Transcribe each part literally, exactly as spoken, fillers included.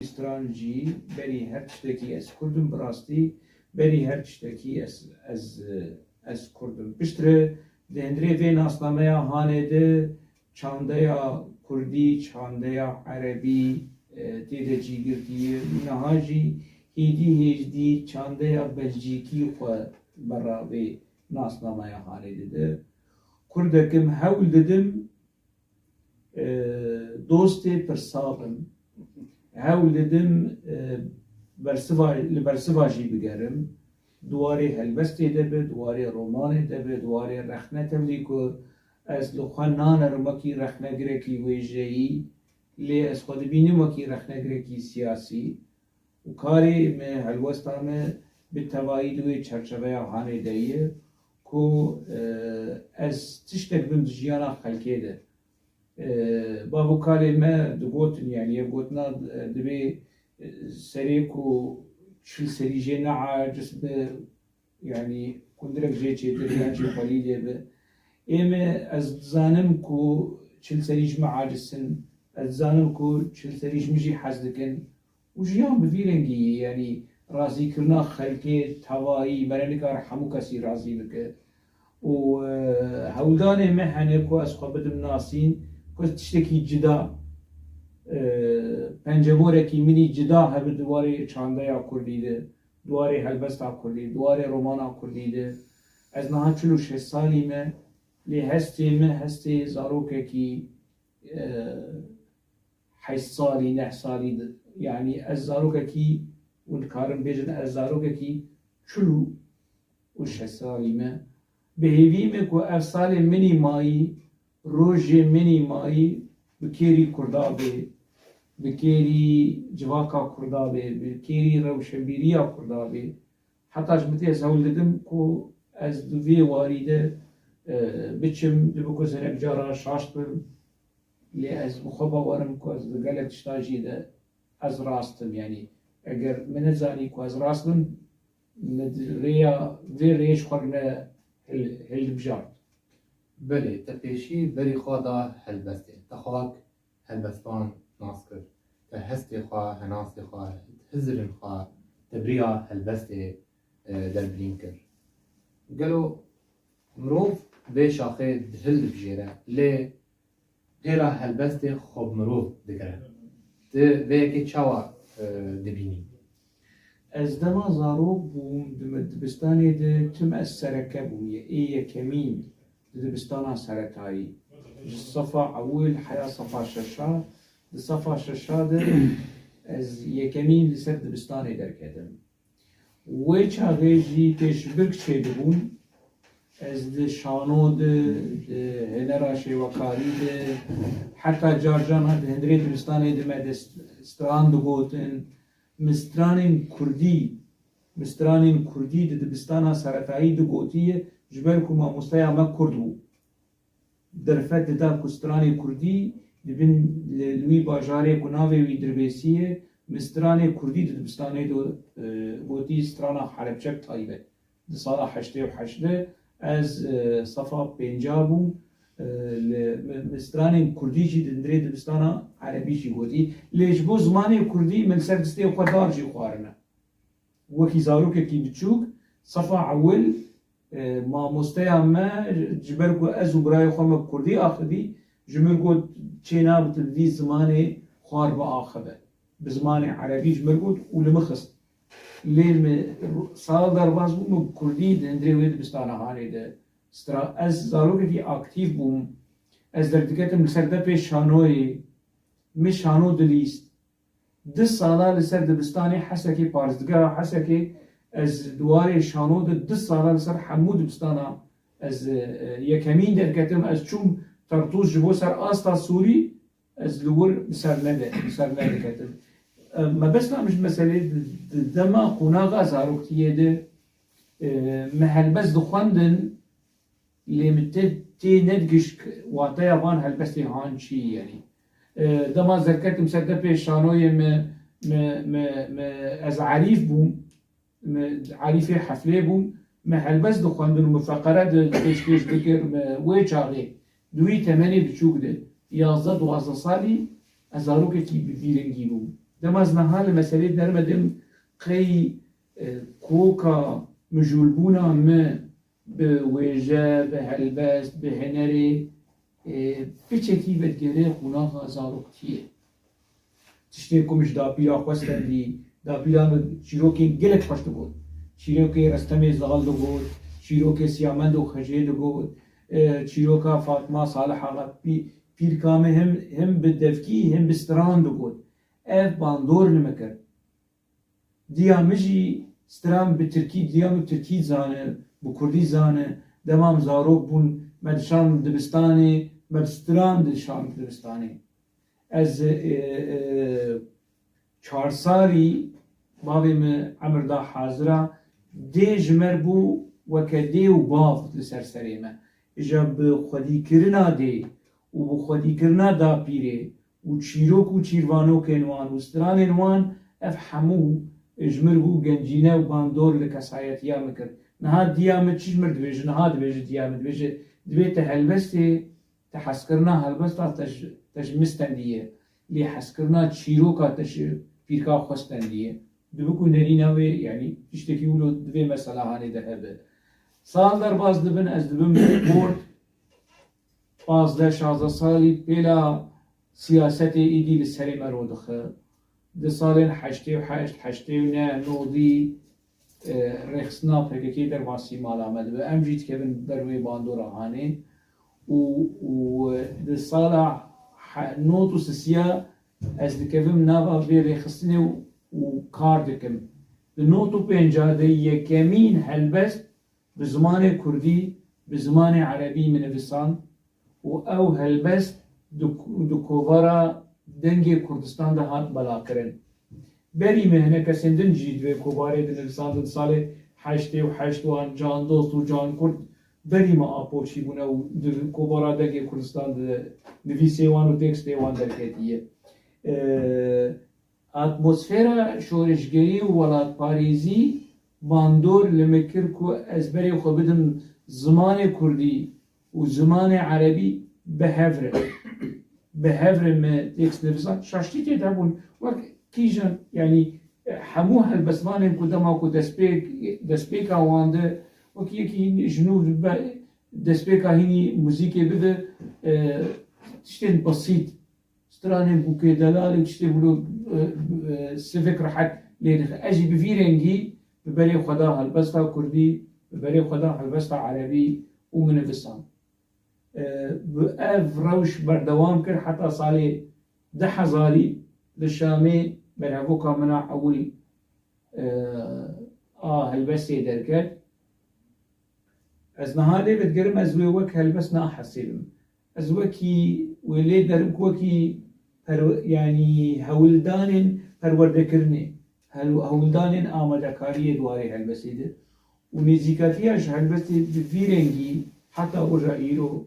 stran jî berî her tiştekî ez Kurd im, bi rastî berî her tiştekî ez, ez, ez Kurd im. Piştre di hundirê vê nasnameya Hanê de çandeya Kurdî, çandeya Erebî, e, tê de cîgirtî ye. Niha jî hêdî hêjdî çandeya Belcîkî xwe berra vê nasnameya Hanê dide. Kurdek im, hewl didim, e, dostê pirsa bim. Hewl didim, e, bersiva, li bersiva jî bigerim. Di warê helbestê de be, di warê romanê de be, di warê rexne tevlî ku ez li xwe nanerim wekî rexnegirekî wêjeyî, lê ez xwe dibînim wekî rexnegirekî siyasî. Û karê me, helwesta me bi tevayî di wê çerçeveya Hanê de ye ku, e, ez tiştek bim di jiyana xelkê de. E, bav û kalê me digotin, yanî ev gotina, e, divê, e, serê ku çil serî jê neaciz be, yanî hundirek jê çêtir yan jî xwelî lê be. Ê me, ez dizanim ku çil serî ji me aciz in, ez dizanim ku çil serî ji min jî hez dikin. Û jiyan bi vî rengî ye, yanî razîkirina xelkê tevayî, me re nikare hemû kesî razî bike. Û, e, hewldanê me hene ku ez xwe bidim nasîn, ku ez tiştekî cida, e, pencemorekî min î cida hebe di warê çandeya Kurdî de, di warê helbesta Kurdî, di warê romana Kurdî de. Ez niha çil û şeş salî me, lê hestê me, hestê zarokekî, e, heşt salî, neh salî de, yanî ez zarokekî, hûn dikarin bêjin, ez zarokekî çil û şeş salî me. Bi hêvî me ku ev salê min î mayî, rojê min î mayî bi kêrî Kurda bê, bi kêrî civaka Kurda bê, bi kêrî rewşenbîriya Kurda bê. Heta ji min tê ez hewl didim ku ez di vê warî de, e, biçim, dibe ku hinek cara şaş bim, lê ez bi xwe bawer im ku ez di gelek tişta jî de ez rast im. Yanî eger min nezanî ku ez rast im, min di rêya, vê rêyê ji xwe re ne hil-, hildibijart. Belê, te pêşî berî xwe da helbestê. Te xak helbestvan nas kir. Te hestê xwe, henasê xwe, hizirên xwe te bi riya helbestê, e, derbirîn kir. Gelo mirov vê şaxê hildibijêre, lê pêla helbestê xwe bi mirov digere. Tu vê yekê çawa, e, dibînî? Ez dema zarok bûm, di me-, dibistanê de tim ez sereke bûm, ye-, ê yekemîn di dibistana seretayî. Ji sefa ewil heya sefa şeşa, di sefa şeşa de ez yekemîn li ser dibistanê derketim. Wê çaxê jî pêşbirk çêdibûm. Ez di şano de, di hunera şêwekarî de, heta carcana di hundirê dibistanê de me de st-, stran digotin. Min stranên kurdî, min stranên kurdî di dibistana seretayî de gotiye, ji ber ku mamosteya me kurd bû. Derfet dida ku stranê kurdî di bin li, li wî bajarê ku navê wî Dirbêsî ye, min stranê kurdî di dibistanê de, e, gotî strana Helebçe bi taybet. Di sala heştê û heşt de ez, e, sefa pênca bûm, e, li, min, min stranên kurdî jî di hundirê dibistana erebî jî gotî. Lê ji bo zimanê kurdî min li ser distê xwe dar jî xwarine. Wekî zarokekî biçûk, sefa ewil, e, mamosteya me, ji ber ku ez û birayê xwe me bi kurdî axivî, ji min got, çê nabe tu bi vî zimanê xwar biaxive. Bi zimanê erebî ji min got û li min xist. Lê min sala derbas bû, min bi kurdî di hundirê wê dibistana Hanê de stran. Ez zarokekî aktîf bûm. Ez derdiketim li ser depê şanoyê. Min şano dilîst. Du sala li ser dibistanê Hesekê, parêzgeha Hesekê, ez di warê şano de du sala li ser hemû dibistana ez, e, yekemîn derketim. Ez çûm Tertûs ji bo ser asta Sûrî, ez li wir bi ser nede-, bi ser nediketim. E, mebesta min ji meselê di, di dema qonaxa zaroktiyê de, e, me helbest dixwendin, lê min tê, tê nedigişt wateya van helbestê han çi, yanî. E, dema ez derketim ser depê şanoyê me, me, me, me, ez Arîf bûm, me, Arîfê Heflê bûm, me helbest dixwendin û me feqere di pêşkêş dikir, me wê çaxê di wî temenê biçûk de, yazdeh duwazdeh salî, ez zarokekî bi vî rengî bûm. Dema ez niha li meselê dermedim, qey, e, koka mijûlbûna min bi wêje, bi helbest, bi hunerê, e, piçekî vedigere qonaxa zaroktiyê. Tiştê ku min ji dapîra xwe stendî, dapîra min çîrokên gelek xweş digot. Çîrokê Restemê Zal digot, çîrokê Siyamend û Xecê digot, e, çîroka Fatma Salih Axa, pî-, pîrka min him, him bi devkî, him bi stran digot. Ev bandor li min kir. Diya min jî stran bi tirkî, diya min tirkî zane, bi kurdî zane. Dema min zarok bûn, me dişand dibistanê, me bi stran dişand dibistanê. Ez, e, e, çar salî bavê min emir da hazira, dê ji me bû weke dê û bav li ser serê me. Îja bi xwedîkirina dê û bi xwedîkirina dapîrê û çîrok û çîrvanokên wan û stranên wan, ev hemû ji mir bû gencîne û bandor li kesayetiya min kir. Niha diya min çi ji mir dibêje? Niha dibêje diya min, dibêje, dibê te helbestê, te hezkirina helbesta te ji, te ji min stendiye, lê hezkirina çîroka te ji pîrka xwe stendiye. Dibiku nerîna wê, yanî tiştekî wilo di vê mesela hanê de hebe. Sal derbas dibin, ez dibim Port, pazdeh şazdeh salî pêla siyasetê êdî li serê me rodixe. Di salên heştê û heşt, heştê û neh, nodî, e, rêxistina P K K derbasî mala me dibe. Em jî dikevin ber wê bandora hanê. Û, û di sala he-, nod û sisiya ez dikevim nava vê rêxistinê û, û kar dikim. Di nod û pênca de yekemîn helbest bi zimanê kurdî, bi zimanê erebî min nivisand û ew helbest di, di kovara Dengê Kurdistan de hat belakirin. Berî me hinek kesên din jî di vê kovarê de nivisandin, salê heştê û heşt wan Can Dost û Can Kurd berî me apoçî bûne û di kovara Dengê Kurdistan de nivîsê wan û tekstê wan derketiye. Ee, Atmosfera şoreşgerî û welatparêzî bandor li min kir ku ez berê xwe bidim zimanê kurdî û zimanê erebî bi hev re. Bi hev re me tekst nivisan. Şaştî tê de bûn. Wek kîjan, yanî, e, hemû helbestvanên ku dema ku destpêk, destpêka wan de wek yekî ji nû be-, destpêka hînî muzîkê bide, e, tiştên besît. Stranên bûkê delalê tiştê wilo, e, e, sivik rehet lê dixe. Ez jî bi vî rengî bi berê xwe da helbesta kurdî, bi berê xwe da helbesta erebî û min nivisan. E, bi ev rewş berdewam kir heta salê du hezarî li Şamê berhevoka min a ewil, e, a helbestê derket. Ez niha lê vedigerim, ez wê wek helbest nahesibim. Ez wekî wê lê derim ku wekî perwe-, yanî hewldanên perwerdekirinê, hew-, hewldanên amadekariyê di warê helbestê de û nêzîkatiya ji helbestê bi vî rengî heta roja îro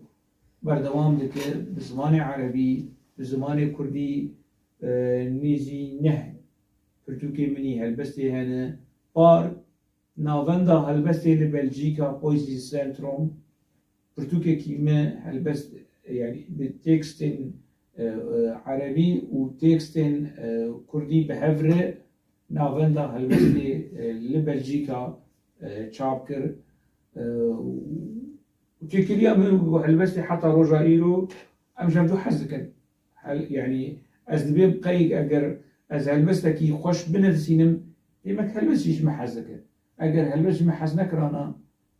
berdewam dike, bi zimanê erebî, bi zimanê kurdî, e, nêzî neh pirtûkên min î helbestê hene. Par Navenda helbestê li Belcîka, Poesie Centrum, pirtûkekî me helbest, yanî bi tekstên, e, e, erebî û tekstên, e, kurdî bi hev re navenda helbestê, e, li Belcîka, e, çap kir. E, û çêkiriya min û helbestê heta roja îro em ji hevdu hez dikin. Hel-, yanî ez dibêm qeyk eger ez helbestekî xweş binivîsînim, demek helbest jî ji min hez dike. Eger helbest ji min hez nekirana,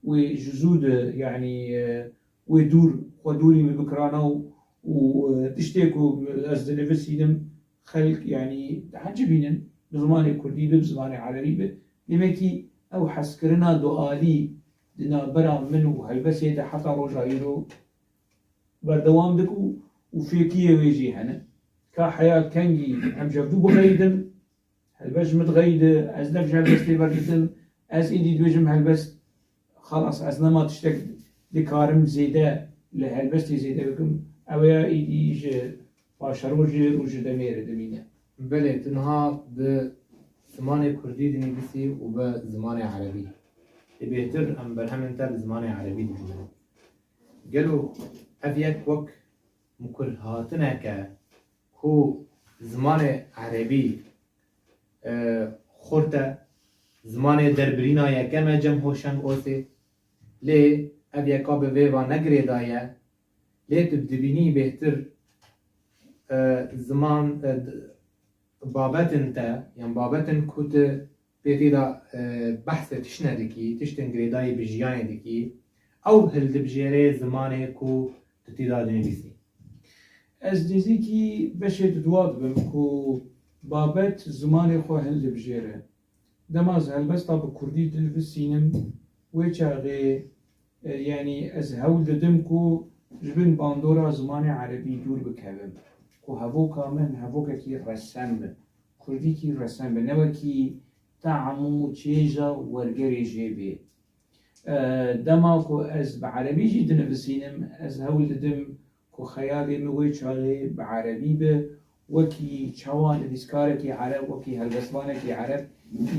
wê ji zû de, yanî, e, wê dûr, xwe dûrî min bikirana û, û, e, tiştê ku ez dinivîsînim, xelk, yanî, dihecibînin, bi zimanê kurdî be, bi zimanê erebî be. Demekî ew hezkirina dualî di navbera min û helbestê de heta roja îro berdewam dik û, û fêkiyê wê jî hene. Ka heya kengî em ji hevdû bixeyidin, helbest ji min dixeyide, ez dev ji helbestê berdidim, ez êdî dibêjim helbest, xelas, ez nema tiştek dikarim zêde li helbestê zêde bikim, ew ya êdî ji paşerojê û ji demê re dimîne. Belê, tu niha bi zimanê kurdî dinivîsî û bi zimanê erebî. Ê bêhtir em berhemên te bi zimanê erebî dibînin. Gelo ev yek wek mikurhatineke ku zimanê erebî e, xurt e. Zimanê derbirîna yekem e cem Hoşeng Osê. Lê ev yeka bi vê va ne girêdayî ye. Lê tu dibînî bêhtir, e, ziman, e, d-, babetên te, yan babetên ku tu pê tê de, e, behsê tiştine dikî, tiştên girêdayî bi jiyanê dikî, ew hildibijêrê zimanê ku tu tê de dinivîsî. Ez nêzîkî beşê di dua dibim ku babet zimanê xwe hildibijêre. Dema ez helbesta bi kurdî dinivîsînim, wê çaxê, e, yanî ez hewl didim ku ji bin bandora zimanê erebî dûr bikevim. Ku hevoka min hevokekî resen be, kurdîkî resen be, ne wekî tam û çêja wergerê jê bê. E, dema ku ez bi erebî jî dinivîsînim, ez hewl didim ku xeyalê min wê çaxê bi erebî be, wekî çawa nivîskarekî ereb, wekî helbestvanekî ereb,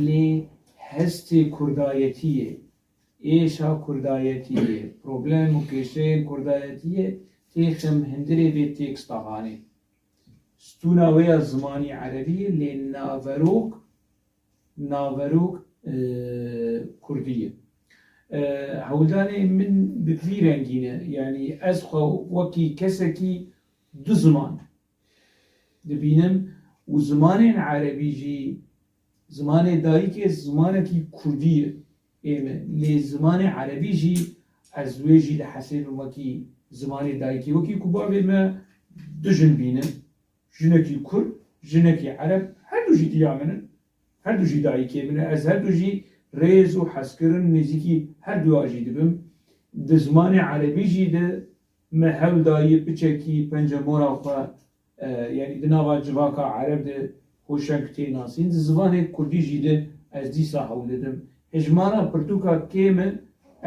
lê hestê kurdayetiyê, êşa kurdayetiyê, problem û kêşeyên kurdayetiyê têxim hundirê vê têksta hanê. Stûna wê ya zimanî erebî ye, lê naverok, naverok, e, kurdî ye. E, hewldanê min bi vî rengî ne, yanî ez xwe wekî kesekî du ziman dibînim û zimanên erebî jî, zimanê dayikê zimanekî kurdî ye ê me, lê zimanê erebî jî ez wê jî dihesêbim wekî zimanê dayikê. Wekî ku bavê me du jin bînin, jinekî kurd, jinekî ereb, her du jî diya min in, her du jî dayikê min e. Ez her du jî rêz û hezkirin nêzîkî her duya jî dibim. Di zimanê erebî jî de me hewl dayî piçekî pencemora xwe, e, yanî di nava civaka ereb de hoşeng tê nasîn. Di zimanê kurdî jî de ez dîsa hewl didim. Hejmara pirtûka kêm e,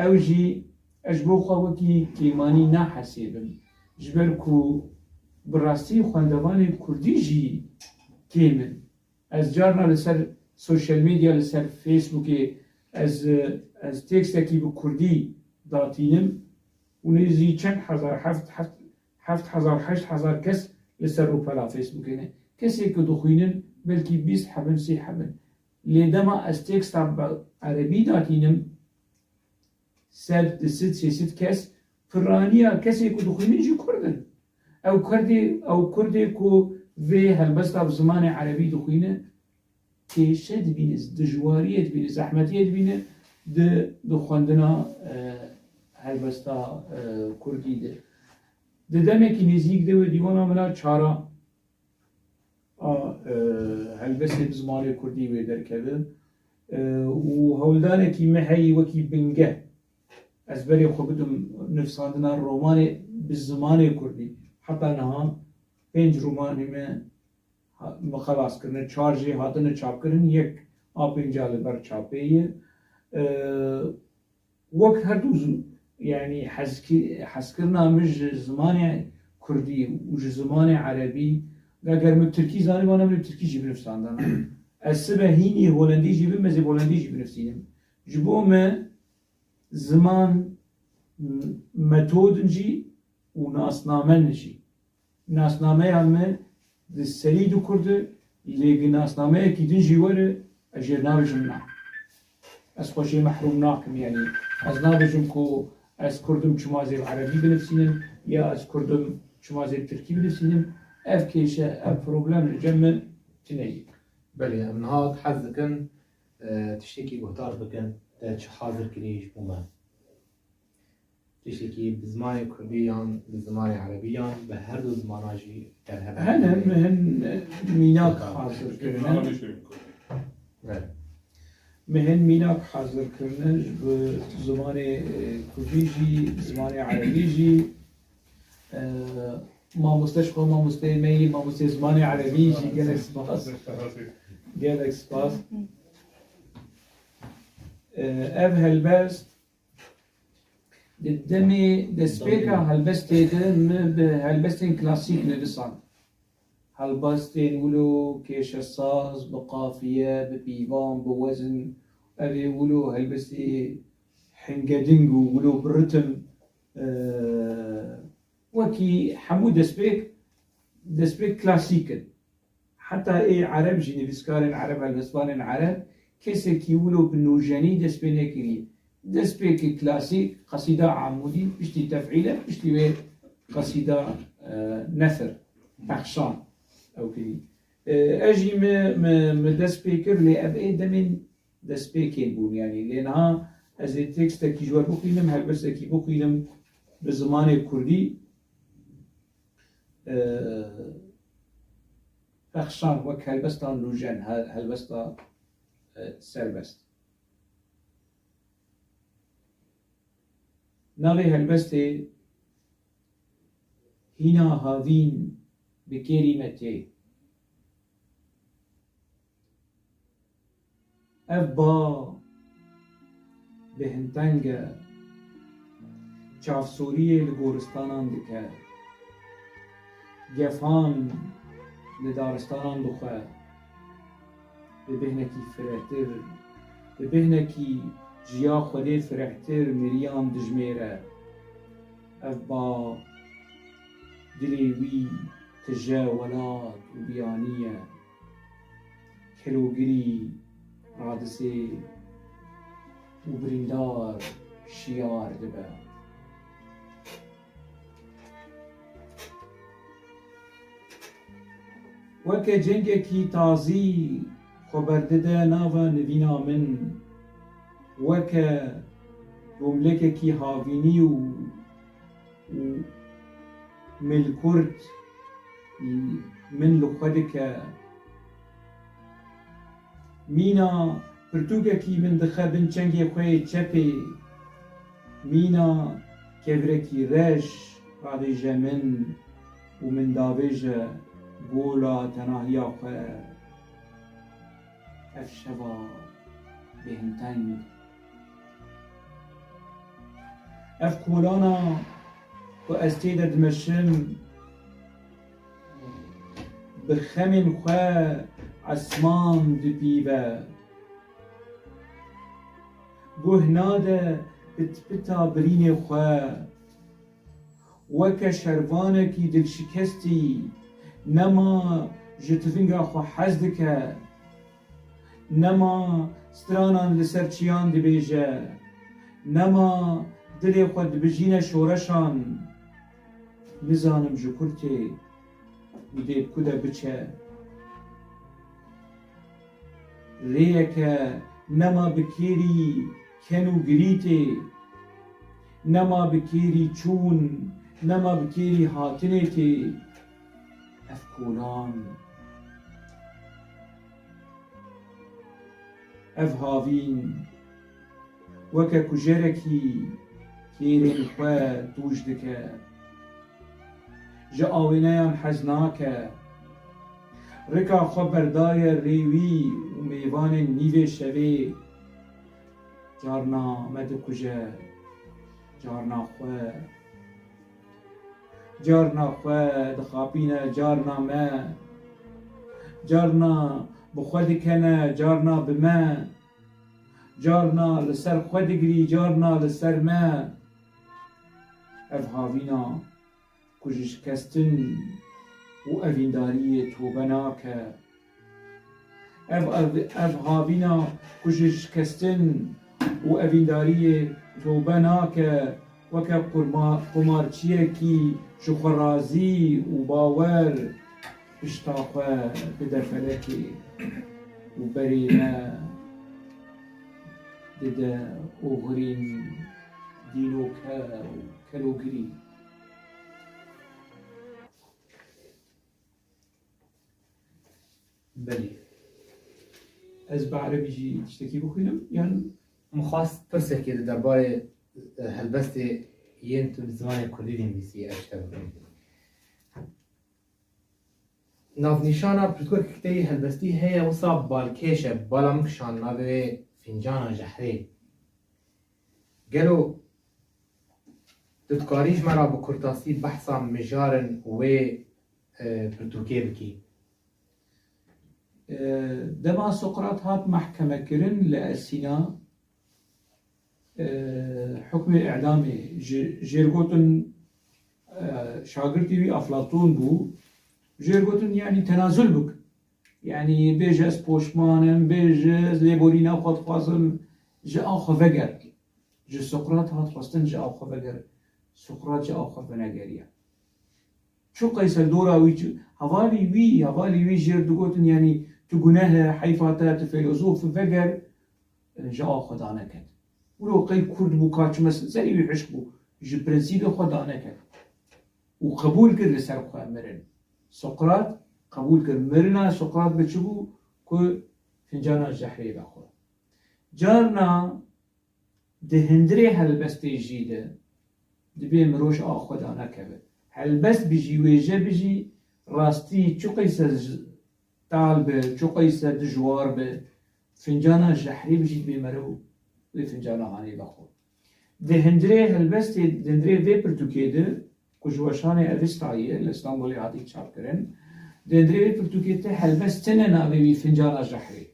ew jî ez ji bo xwe wekî kêmanî nahesêbim. Ji ber ku bi rastî xwendevanên kurdî jî kêm in. Ez carna li ser sosyal medya, li ser Facebookê ez, ez tekstekî bi kurdî datînim û nêzî çend hezar, heft, heft, heft hezar, heşt hezar kes li ser rûpela Facebookê ne. Kesê ku dixwînin belkî bîst hebin, sî hebin. Lê dema ez teksta bi erebî datînim, sed, du sed, sê sed kes, piraniya kesê ku dixwînin jî kurd in. Ew kurdê, ew kurdê ku vê helbesta bi zimanê erebî dixwîne, kêşe dibîne, dijwariyê dibîne, zehmetiyê dibîne di, di xwendina, e, helbesta, e, kurdî de. Di demekî nêzîk de wê dîwana min a çara a, e, helbestê bi zimanê kurdî wê derkeve. E, û hewldanekî me heyî wekî bingeh. Ez berê xwe bidim nivîsandina romanê bi zimanê kurdî. Heta niha pênc romanê me ha-, me xelas kirine, çar jê hatine çapkirin, yek a pênca li ber çapê ye. E, wek her du zi-, yanî hezki-, hezkirina min ji zimanê kurdî û ji zimanê erebî, eger min tirkî zanîbana, min tirkî jî binivîsandana. Ez sibe hînî holendî jî bim, ez ê bi holendî jî binivîsînim. Ji bo me ziman, m-, metodin jî û nasnamen jî. Nasnameya me di serî dikurde, lê gi nasnameyekî din jî were, ez jê nabêjim na. Ez xwe jê mehrûm nakim, yanî ez nabêjim ku ez kurdim çima zê bi erebî binivîsînim ya ez kurdim çima zê bi tirkî binivîsînim. Ev kêşe, ev problem li cem min tune ye. Belê, em niha hez dikin, e, tiştekî guhdar bikin, te çi hazir kirî ji bo me? Tiştekî bi zimanê kurdî yan bi zimanê erebî yan bi her du zimana jî ger hebe. Hene, min hin mînak hazir kirine. Evet. Min hin mînak hazir kirine ji bi zimanê, e, kurdî jî, zimanê erebî jî. E, mamoste ji xwe mamosteyê me yî, mamosteyê zimanê erebî jî gelek spas. Gelek spas. E, ev helbest Di demê destpêka helbestê de min bi helbestên klasîk nivîsand. Helbestên wilo kêşesaz, bi qafiye, bi pîvan, bi wezin, ev ê wilo helbestê hingeding û wilo bi ritim, e, wekî hemû destpêk, destpêk klasîk in. Heta ê ereb jî, nivîskarên ereb, helbestvanên ereb, kesekî wilo bi nûjenî dest pê nekiriye. Destpêkê klasîk, qesîda Amûdî, piştî tefîle, piştî wê qesîda, e, nefir, pexşan ew kirî. E, ez jî mi, mi, mi dest pê kir, lê ev ê demên destpêkên bûn, yanî lê niha ez ê tekstekî ji we bixwînim, helbestekî bixwînim bi zimanê kurdî. E, pexşan wek helbesta nûjen, he-, helbesta, e, serbest. Navê helbestê Hîna havîn bi kêrî me tê. Ev ba bêhnteng e, çavsoriyê li goristanan dike, gefan li daristanan dixwe, bi bêhnekî firehtir, bi bêhnekî ji ya Xwedê firehtir miriyan dijmêre. Ev ba dilê wî tije welat û biyanî ye. Kelogirî radizê û birîndar şiyar dibe. Weke cengekî tazî xwe berdide nava nivîna min, weke gomlekekî havînî û, û milkurt min li xwe dike. Mîna pirtûkekî min dixe bin çengê xwe yê çepê. Mîna kevirekî reş ravêje min û min davêje gola tenahiya xwe. Ev şeva bêhnteng. Ev kolana ku ez tê de dimeşim, bi xemên xwe esman dipîve. Guh nade pitpita birînê xwe. Weke şervanekî dilşikestî, nema ji tivinga xwe hez dike, nema stranan li ser çiyan dibêje, nema dilê xwe dibijîne şoreşan. Nizanim ji kur tê û dê bi ku de biçe. Rêyeke nema bi kêrî ken û girî tê, nema bi kêrî çûn, nema bi kêrî hatinê tê. Ev kolan, ev havîn, weke kujerekî kêrên xwe tûj dike. Ji awêneyan hez nake. Rika xwe berdaye rê wî û mêvanên nîvê şevê. Carna me dikuje, carna xwe. Carna xwe dixapîne, carna me. Carna bi xwe dikene, carna bi me. Carna li ser xwe digirî, carna li ser me. Ev havîna ku ji şikestin û evîndariyê tobe nake. Ev, ev, ev havîna ku ji şikestin û evîndariyê tobe nake, weke qurma-, qumarçiyekî ji xwerazî û bawer pişta xwe dide felekê û berê me dide oxirîn dînoke û kelogirî. Belê. Ez bi erebî jî tiştekî bixwînim, yan? Min xwest pirsekê di derbarê, e, helbestê yên tu bi zimanê kurdî dinivîsî, ev tişte bixwînim. Navnîşana pirtûkek kiteyî helbestî heye, wisa balkêş e, bala min kişand navê wê Fîncana Jehrê. Gelo tu dikarî ji me re bi kurtasî behsa mijarin wê, e, pirtûkê bikî? E, dema Sokrat hat mehkemekirin li Esîna, e, hukmê îdamê ji, jêrgotin, e, şagirtî wî Aflatûn bû. Jêrgotin, yanî tenazul bik. Yanî bêje ez poşman im, bêje ez lêborîna xwe dixwazim, ji a xwe veger. Ji Sokrat hat xwestin ji a xwe veger. Sokrat ji a xwe venegeriya. Çiqas li dora wî çi, hevalî wî, hevalî wî jêr digotin, yanî tu guneh e, heyfa te, tu feylosof e, veger, ji a xwe daneket. Wilo qey kurd bû, ka çime serî wî hişk bû, ji prensîbê xwe daneket. Û qebûl kir li ser xwe mirin. Sokrat qebûl kir. Mirina Sokrat bi çi bû? Ku fincana jehrê vexwe. Carna di hundirê helbestê jî de dibê mirov ji a xwe danekeve. Helbest bijî, wêje bijî, rastî çiqas e tal bi, çiqas e dijwar bi, fincana jehrê bijî dibê meriv wê fincana hanê vexwe. Di hundirê helbestê, di hundirê vê pirtûkê de, ku ji weşanê Avestayê li Stenbolê hatî çapkirin, di hundirê vê pirtûkê te helbest tine navê wî fincana jehrê.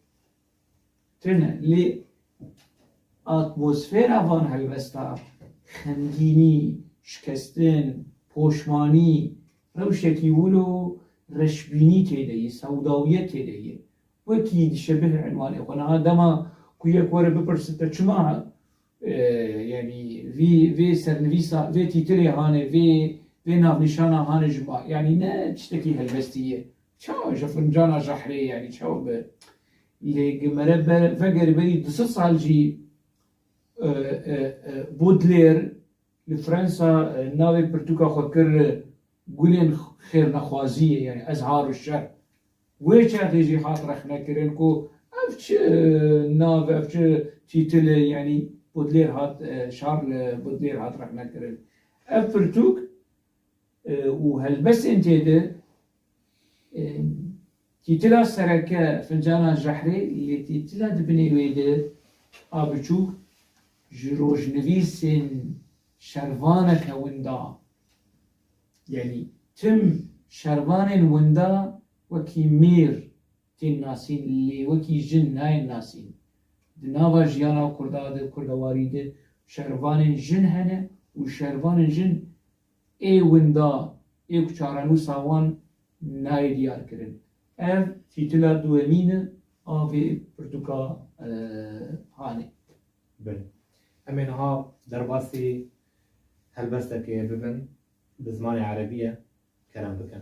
Tine, lê atmosfera van helbesta, xemgînî, şikestin, poşmanî, rewşekî wilo reşbînî tê de ye, sewdawiyet tê de ye. Wekî dişebih enwanê xwe. Niha dema ku yek were bipirse te çima, e, yanî vî, vê sernivîsa, vê tîtirê hanê, vê, vê navnîşana hanê ji ma, yanî ne tiştekî helbestî ye. Çawa ji fincana jehrê, yanî çawa bi, lê gi mere be-, vegerî berî du sed sal jî, e, e, e, Baudelaire li Fransa, e, navê pirtûka xwe kir, e, Gulên Xêrnexwaziyê, yanî Ezhar û Şer. Wê çaxê jî hat rexnekirin ku ev çi, e, nav e, ev çi tîtil e, yanî Baudelaire hat, e, Charles Baudelaire hat rexnekirin. Ev pirtûk, e, û helbestên tê de, e, tîtila sereke fincana jehrê, lê tîtila di binê wê de a biçûk ji rojnivîsên şervaneke winda, yanî tim şervanên winda wekî mêr tên nasîn, lê wekî jin nayên nasîn. Di nava jiyana Kurda de, Kurdewarî de şervanên jin hene û şervanên jin ê winda, ê ku çarenûsa wan nayê diyar kirin. Ev tîtila duwemîn e a vê pirtûka, e, hanê. Belê. Em ê niha derbasî helbestekê bibin bi zimanê erebî ye. Kerem bikin.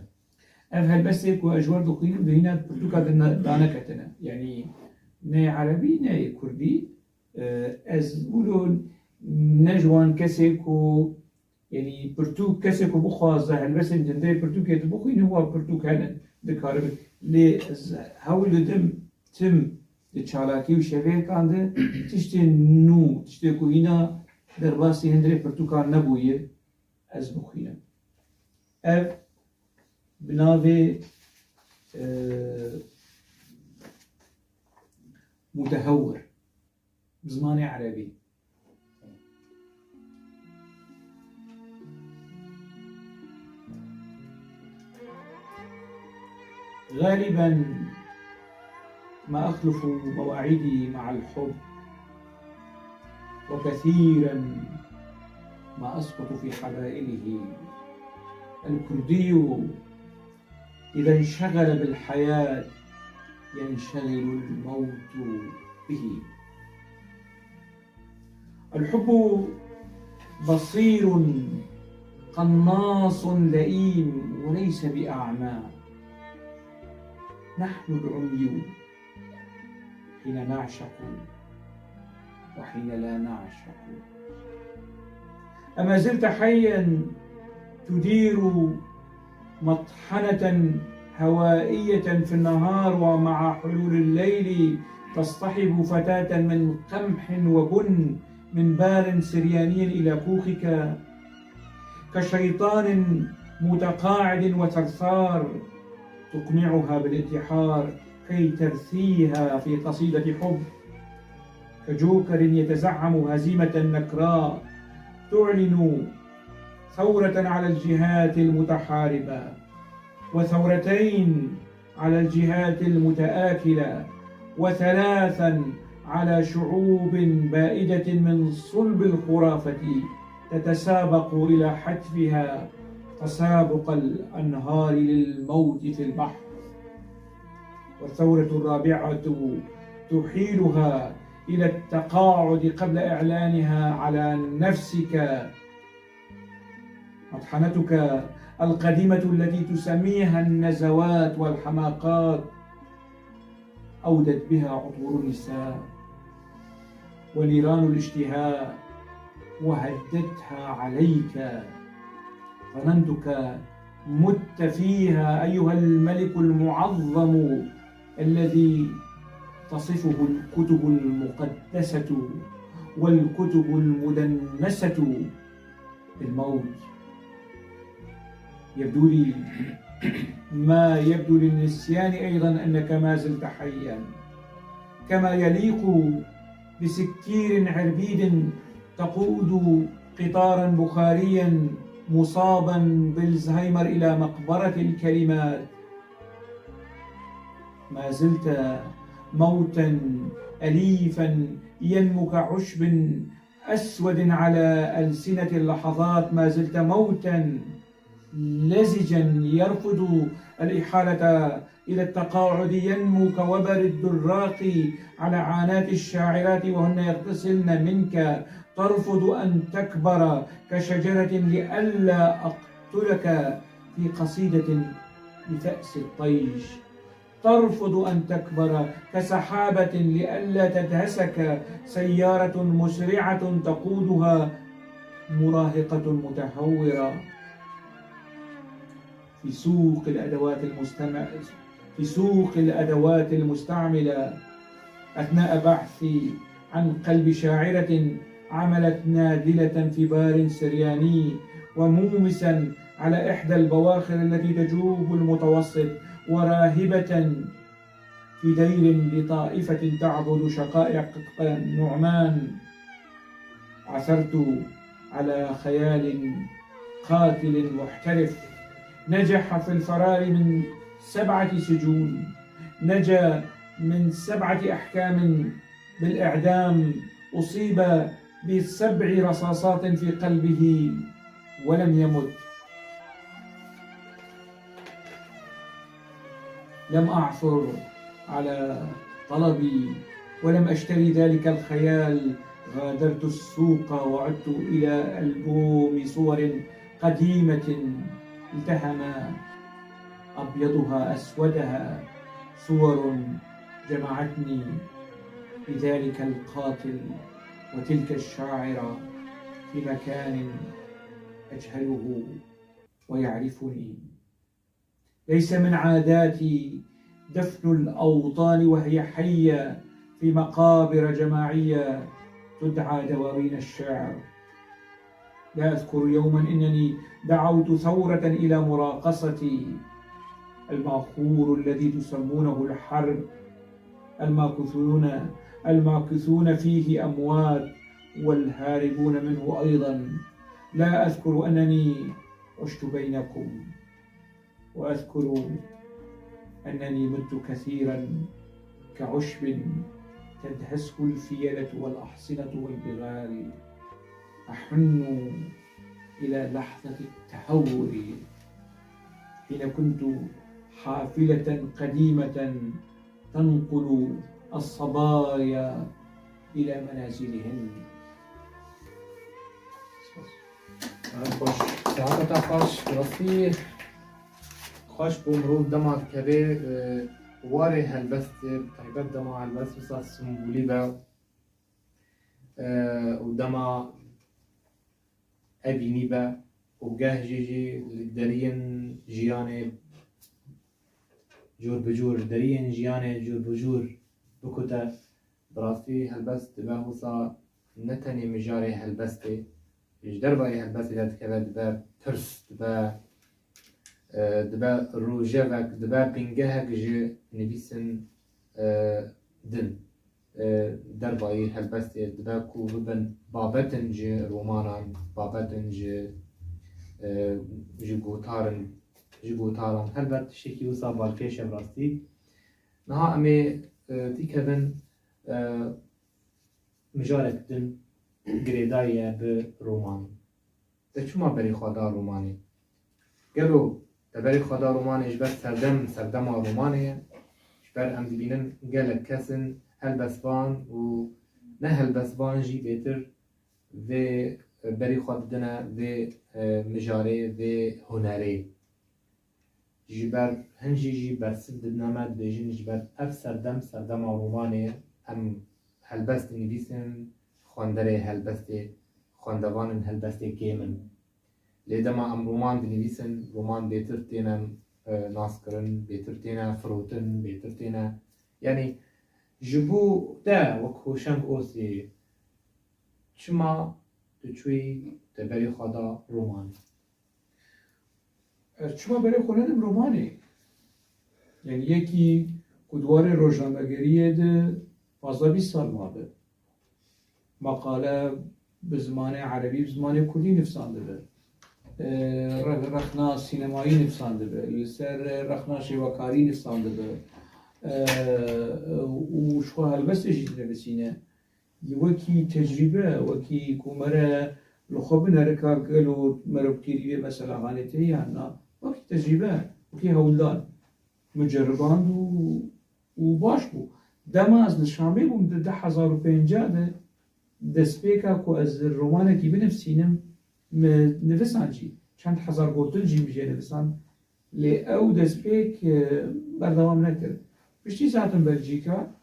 Ev helbestê ku ez ji we dixwînim, di hîna pirtûka de ne, daneketine. Yanî ne yê erebî, ne yê kurdî. E, ez wilo ne ji wan kesê ku, yanî pirtûk, kesê ku bixwaze helbestên di hundirê pirtûkê de bixwîne, wa pirtûk hene, dikare bi-, lê ez hewl didim tim di çalakî û şevêkan de tiştên nû, tiştê ku hîna derbasî hundirê pirtûkan nebûye, ez bixwînim. Ev bi navê, e, mutehewir, bi zimanê erebî. غالبا ما أخلف مواعيدي مع الحب، وكثيرا ما أسقط في حبائله. الكردي إذا انشغل بالحياة ينشغل الموت به. الحب بصير قناص لئيم وليس بأعمى. نحن العمي حين نعشق وحين لا نعشق. أما زلت حيا تدير مطحنة هوائية في النهار، ومع حلول الليل تصطحب فتاة من قمح وبن من بال سرياني إلى كوخك، كشيطان متقاعد وثرثار، تقنعها بالانتحار كي ترثيها في قصيدة حب، كجوكر يتزعم هزيمة نكراء تعلن ثورة على الجهات المتحاربة، وثورتين على الجهات المتآكلة، وثلاثا على شعوب بائدة من صلب الخرافة تتسابق إلى حتفها تسابق الأنهار للموت في البحر. الثورة الرابعة تحيلها إلى التقاعد قبل إعلانها على نفسك. مطحنتك القديمة التي تسميها النزوات والحماقات أودت بها عطور النساء ونيران الاشتهاء وهدتها عليك. ظننتك مت فيها أيها الملك المعظم الذي تصفه الكتب المقدسة والكتب المدنسة بالموت. يبدو لي ما يبدو للنسيان أيضا أنك ما زلت حيا، كما يليق بسكير عربيد تقود قطارا بخاريا مصابا بالزهايمر إلى مقبرة الكلمات. ما زلت موتا أليفا ينمو كعشب أسود على ألسنة اللحظات. ما زلت موتا لزجا يرفض الإحالة إلى التقاعد، ينمو كوبر الدراق على عانات الشاعرات وهن يغتسلن منك. ترفض أن تكبر كشجرة لئلا أقتلك في قصيدة لفأس الطيش. ترفض أن تكبر كسحابة لئلا تدهسك سيارة مسرعة تقودها مراهقة متهورة. في سوق الأدوات المستمع-، في سوق الأدوات المستعملة أثناء بحثي عن قلب شاعرة عملت نادلة في بار سرياني ومومسا على إحدى البواخر التي تجوب المتوسط وراهبة في دير لطائفة تعبد شقائق نعمان. عثرت على خيال قاتل محترف نجح في الفرار من سبعة سجون، نجا من سبعة أحكام بالإعدام، أصيب بسبع رصاصات في قلبه ولم يمت. لم أعثر على طلبي ولم أشتري ذلك الخيال. غادرت السوق وعدت إلى ألبوم صور قديمة التهم أبيضها أسودها صور جمعتني بذلك القاتل وتلك الشاعرة في مكان أجهله ويعرفني. ليس من عاداتي دفن الأوطان وهي حية في مقابر جماعية تدعى دواوين الشعر. لا أذكر يوما إنني دعوت ثورة إلى مراقصتي. الماخور الذي تسمونه الحرب، الماكثون، الماكثون فيه أموات والهاربون منه أيضا. لا أذكر أنني عشت بينكم. وأذكر أنني مت كثيرا كعشب تدهسه الفيلة والأحصنة والبغال. أحن إلى لحظة التهور حين كنت حافلة قديمة تنقل الصبايا إلى منازلهن. Saet xweş. Saeta te xweş, rastî xweş bû mirov dema dikeve, e, warê helbestê, bi taybet dema helbest wisa simbolî be, e, û dema evînî be û geh jî jî li deriyên jiyanê cûr bi cûr, deriyên jiyanê cûr bi cûr bikute. Bi rastî helbest dibe wisa ne tenê mijarê helbestê, ji dervayê helbestê de dikeve, dibe pirs, dibe, e, dibe rojevek, dibe bingehek ji nivîsên, e, din. E, dervayî helbestê dibe ku bibin babetin ji romanan, babetin ji, e, ji gotarin, ji gotaran. Helbet tiştekî wisa balkêş e bi rastî. Niha em ê, e, tîkevin, e, mijarek din girêdayî ye bi romanê. Te çima berê xwe da romanê? Gelo te berê xwe da romanê ji ber serdem, serdema romanê ye? Ji Ber em dibînin gelek kes in helbestvan û ne helbestvan jî bêtir vê berî xwe didine vê, e, mijarê, vê hunerê. Ji ber hin jî jî bersiv didine me, dibêjin ji ber ev serdem, serdema romanê ye. Em helbest dinivîsin, xwenderê helbestê, xwendevanên helbestê kêm in. Lê dema em roman dinivîsin, roman bêtir têne, e, naskirin, bêtir têne firotin, bêtir têne. Yanî ji bo te wek Hoşeng Osê çima tu çûyî te berê xwe da romanê? Ez çima berê xwe nedim romanê? Yanî yekî ku di warê rojnamegeriyê de pazdeh bîst sal mabe. Meqale bi zimanê erebî, bi zimanê kurdî nivîsandibe. E, re-, rexna sînemayî nivîsandibe. Li ser rexna şêwekarî nivîsandibe. E, û ji xwe helbestê jî dinivîsîne. Wekî tecrîbe, wekî ku mere li xwe binere ka gelo mere bi têrî vê mesela hanê tê yan na. Wekî tecrîbe, wekî hewldan. Min ceriband û, û baş bû. Dema ez li Şamê bûm di du hezar û pêncî de destpêka ku ez romanekî binivîsînim, min nivisand jî. Çend hezar gotin jî min jê nivisand. Lê ew destpêk, e, berdewam nekir. Piştî ez hatim Belcîka,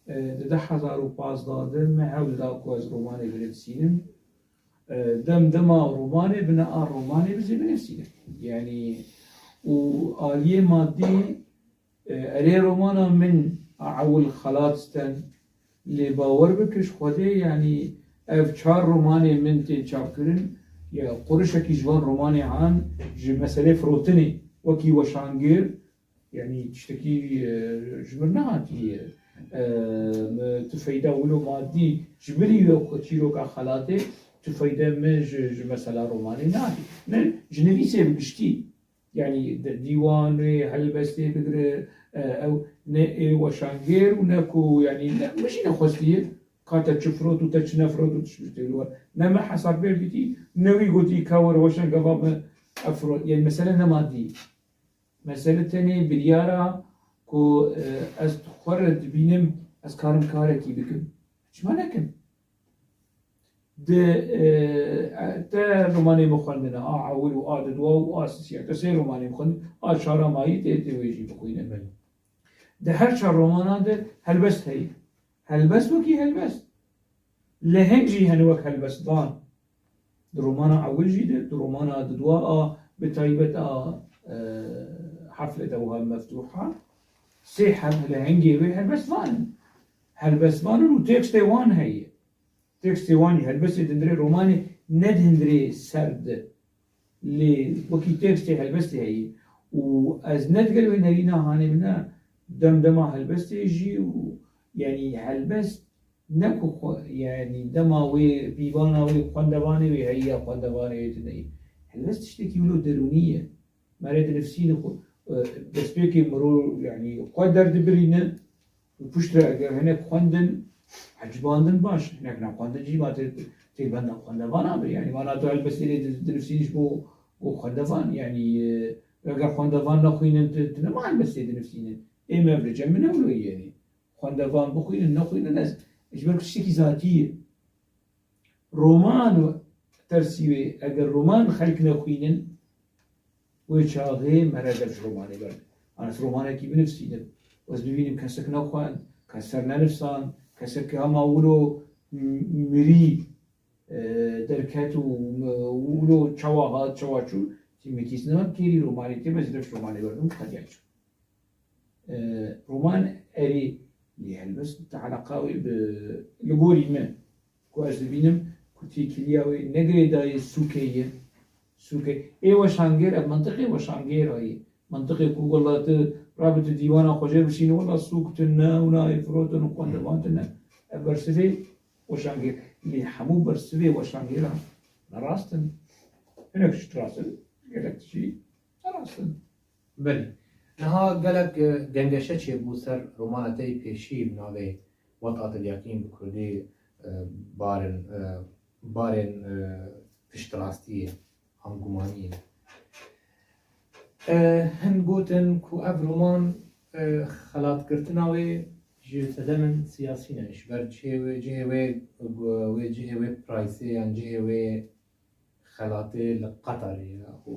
e, di du hezar û pazdeh de min hewl da ku ez romanê binivîsînim. E, dem dema romanê bi ne a romanê bi zê binivîsînim. Yanî û aliyê madî, e, erê romana min a ewil Xelat Sten, lê bawer bike ji Xwedê, yanî ev çar romanê min tên çapkirin, ya qurişekî ji van romanê han ji meselê firotinê wekî weşangêr, yanî tiştekî, e, ji min nehatiye. E, tu feyda wilo madî ji min re ku çîroka Xelatê, tu feyda min ji, ji mesela romanê nehatiye. Ne ji nivîsê bi giştî. Yanî di dîwanê, helbestê bigire, e, ew ne ê weşangêr û ne ku, yanî ne, min jî nexwestiye, ka te çi firot û te çi nefirot û tişt tê li we. Ne min hesabgêr dîtî, ne wî gotî ka were weşangeva min efirot. Yanî mesele ne madî. Mesele tenê biryara ku, e, ez xwe re dibînim, ez karim karekî bikim. Çima nekim? Di, e, te romanê min xwendine, a ewil û a didwa û a sisiya. Te sê romanê min xwendin, a çara mayî tê, tê wê jî bixwîne. Belê. Di her çar romanan de helbest heye. Helbest wekî helbest. Leheng jî hene wek helbestvan. Di romana ewil jî de, di romana didwa a, bi taybet a, e, Hefleta wiha Meftûha, sê heb-, lehengê wê helbestvan in. Helbestvan in û tekstê wan heye. Tekstê wan jî helbestê di hundirê romanê, ne di hundirê serd de. Lê wekî tekstê helbestê heye. Û ez ne digel wê nerîna hanê min ne, dem dema helbestê jî û, yanî helbest ne ku xwe, yanî dema wê pîvana wê xwendevanê wê heye ya xwendevanê wê tune ye. Helbest tiştekî wilo derûnî ye. Mere dinivîsîne xwe, e, destpêkê mirov, yanî xwe derdibirîne û piştre eger hinek xwendin, ecibandin baş, hinek nexwendin jî ma tê, tê benda xwendevana be. Yanî mana tu helbestê lê di-, dinivîsînî ji bo, bo xwendevan, yanî, e, eger xwendevan nexwînin, tu, tu nema helbestê dinivîsînin. Ê me vê cem min ne wilo yenî. Xwendevan bixwînin, nexwînin, ez ji ber ku tiştekî zatî ye. Roman tersî wê, eger roman xelk nexwînin, wê çaxê mere dev ji romanê berdin. An ez romanekî binivîsînim, ez bibînim kesek nexwend, kes ser nenivîsand, kesek hema wilo m-, mirî, e, derket û, û wilo çawa hat, çawa çû, tîmekî ez nema kêrî romanê kêm, ez dev ji romanê berdim, qediya çû. E, roman erê, lê helbest te eleqa wê bi, li gorî min, ku ez dibînim ku têkiliya wê ne girêdayî sûkê ye. Sûkê, ê weşangêr, ev mentiqê weşangêra ye. Mentiqê ku wela tu rabe tu dîwana xwe jê bişînî, wela sûk tune û nayê firotin û xwendevan tune. Ev bersivê weşangêr. Lê hemû bersivê weşangêran ne rast in. Hinek tişt rast in, gelek tişt jî ne rast in. Belê. Niha gelek, e, gengeşe çêbû ser romana te yê pêşî bi navê Weta Tilyakîn, bi kurdî, e, barên, e, barên, e, piştrastiyê, hamgumaniyê. E, hin gotin ku ev roman, Xelatgirtina wê ji sedemên siyasî ne, ji ber cihê wê, cihê wê, wê cihê wê prayîsê yan cihê wê xelatê li Qeterê ye û,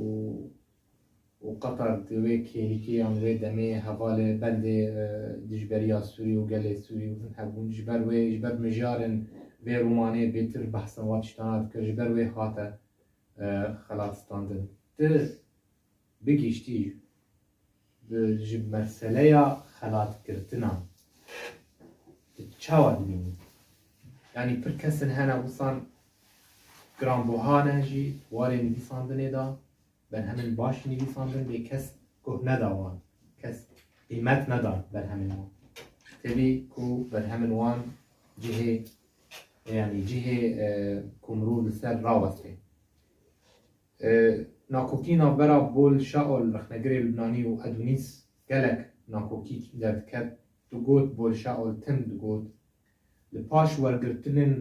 û Qeter di wê kêlîkê yan wê demê hevalê bendê, e, dijberiya Sûrî û gelê Sûrî û hebûn. Ji ber wê, ji ber mijarên vê romanê bêtir behsa wan tiştana dikir, ji ber wê hate, e, xelat standin. Ti bi giştî bi, ji meseleya xelatgirtina tu çawa dibînî? Yanî pir kesin hene wisan giranbuha ne jî warê nivîsandinê de, berhemên baş nivîsandin lê kes guh neda wan, kes qîmet neda berhemên wan. Tevî ku berhemên wan cihê, yanî cihê, e, ku mirov li ser rawestê. E, nakokî navbera Bol Şaol, rexnegirê Lubnanî, û Edûnîs gelek nakokî derdiket. Digot Bol Şaol tim digot, li paş wergirtinên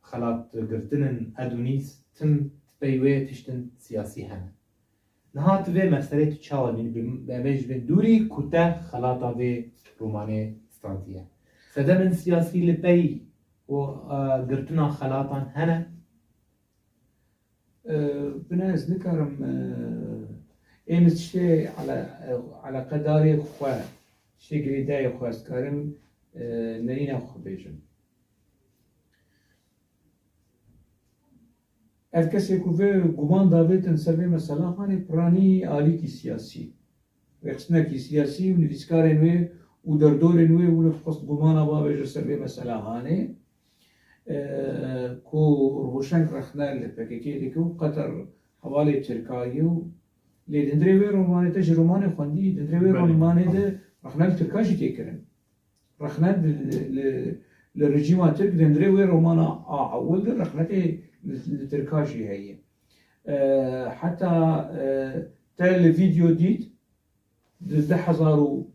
xelatgirtinên Edûnîs tim pey wê tiştin siyasî hene. Niha tu vê meselê tu çawa dibînî? Bi, bi, em ê ji bin dûrî ku te xelata vê romanê standiye. Sedemên siyasî li pey û, e, girtina xelatan hene? Bine ez nikarim, ê min tiştê ele-, eleqedarê xwe, tiştê girêdayê xwe ez dikarim, e, nerîna xwe bêjim. Ev kesê ku vê guman davêtin ser vê mesela hanê piranî alîkî siyasî, rêxistinekî siyasî û nivîskarên wê û derdorên wê wilo dixwest gumana bavêje ser vê mesela hanê, e, ku Rûşeng rexne li P K K dike û Qeter hevalê Tirka ye û lê di hundirê wê romanê te ji romanê xwendî, di hundirê wê Belê. romanê de rexne li Tirka jî tê kirin. Rexne li, li, li, li rejîma Tirk di hundirê wê romana a ewil de rexnetê li, li Tirka jî heye. E, heta, e, te li vîdeo dît, di du hezar û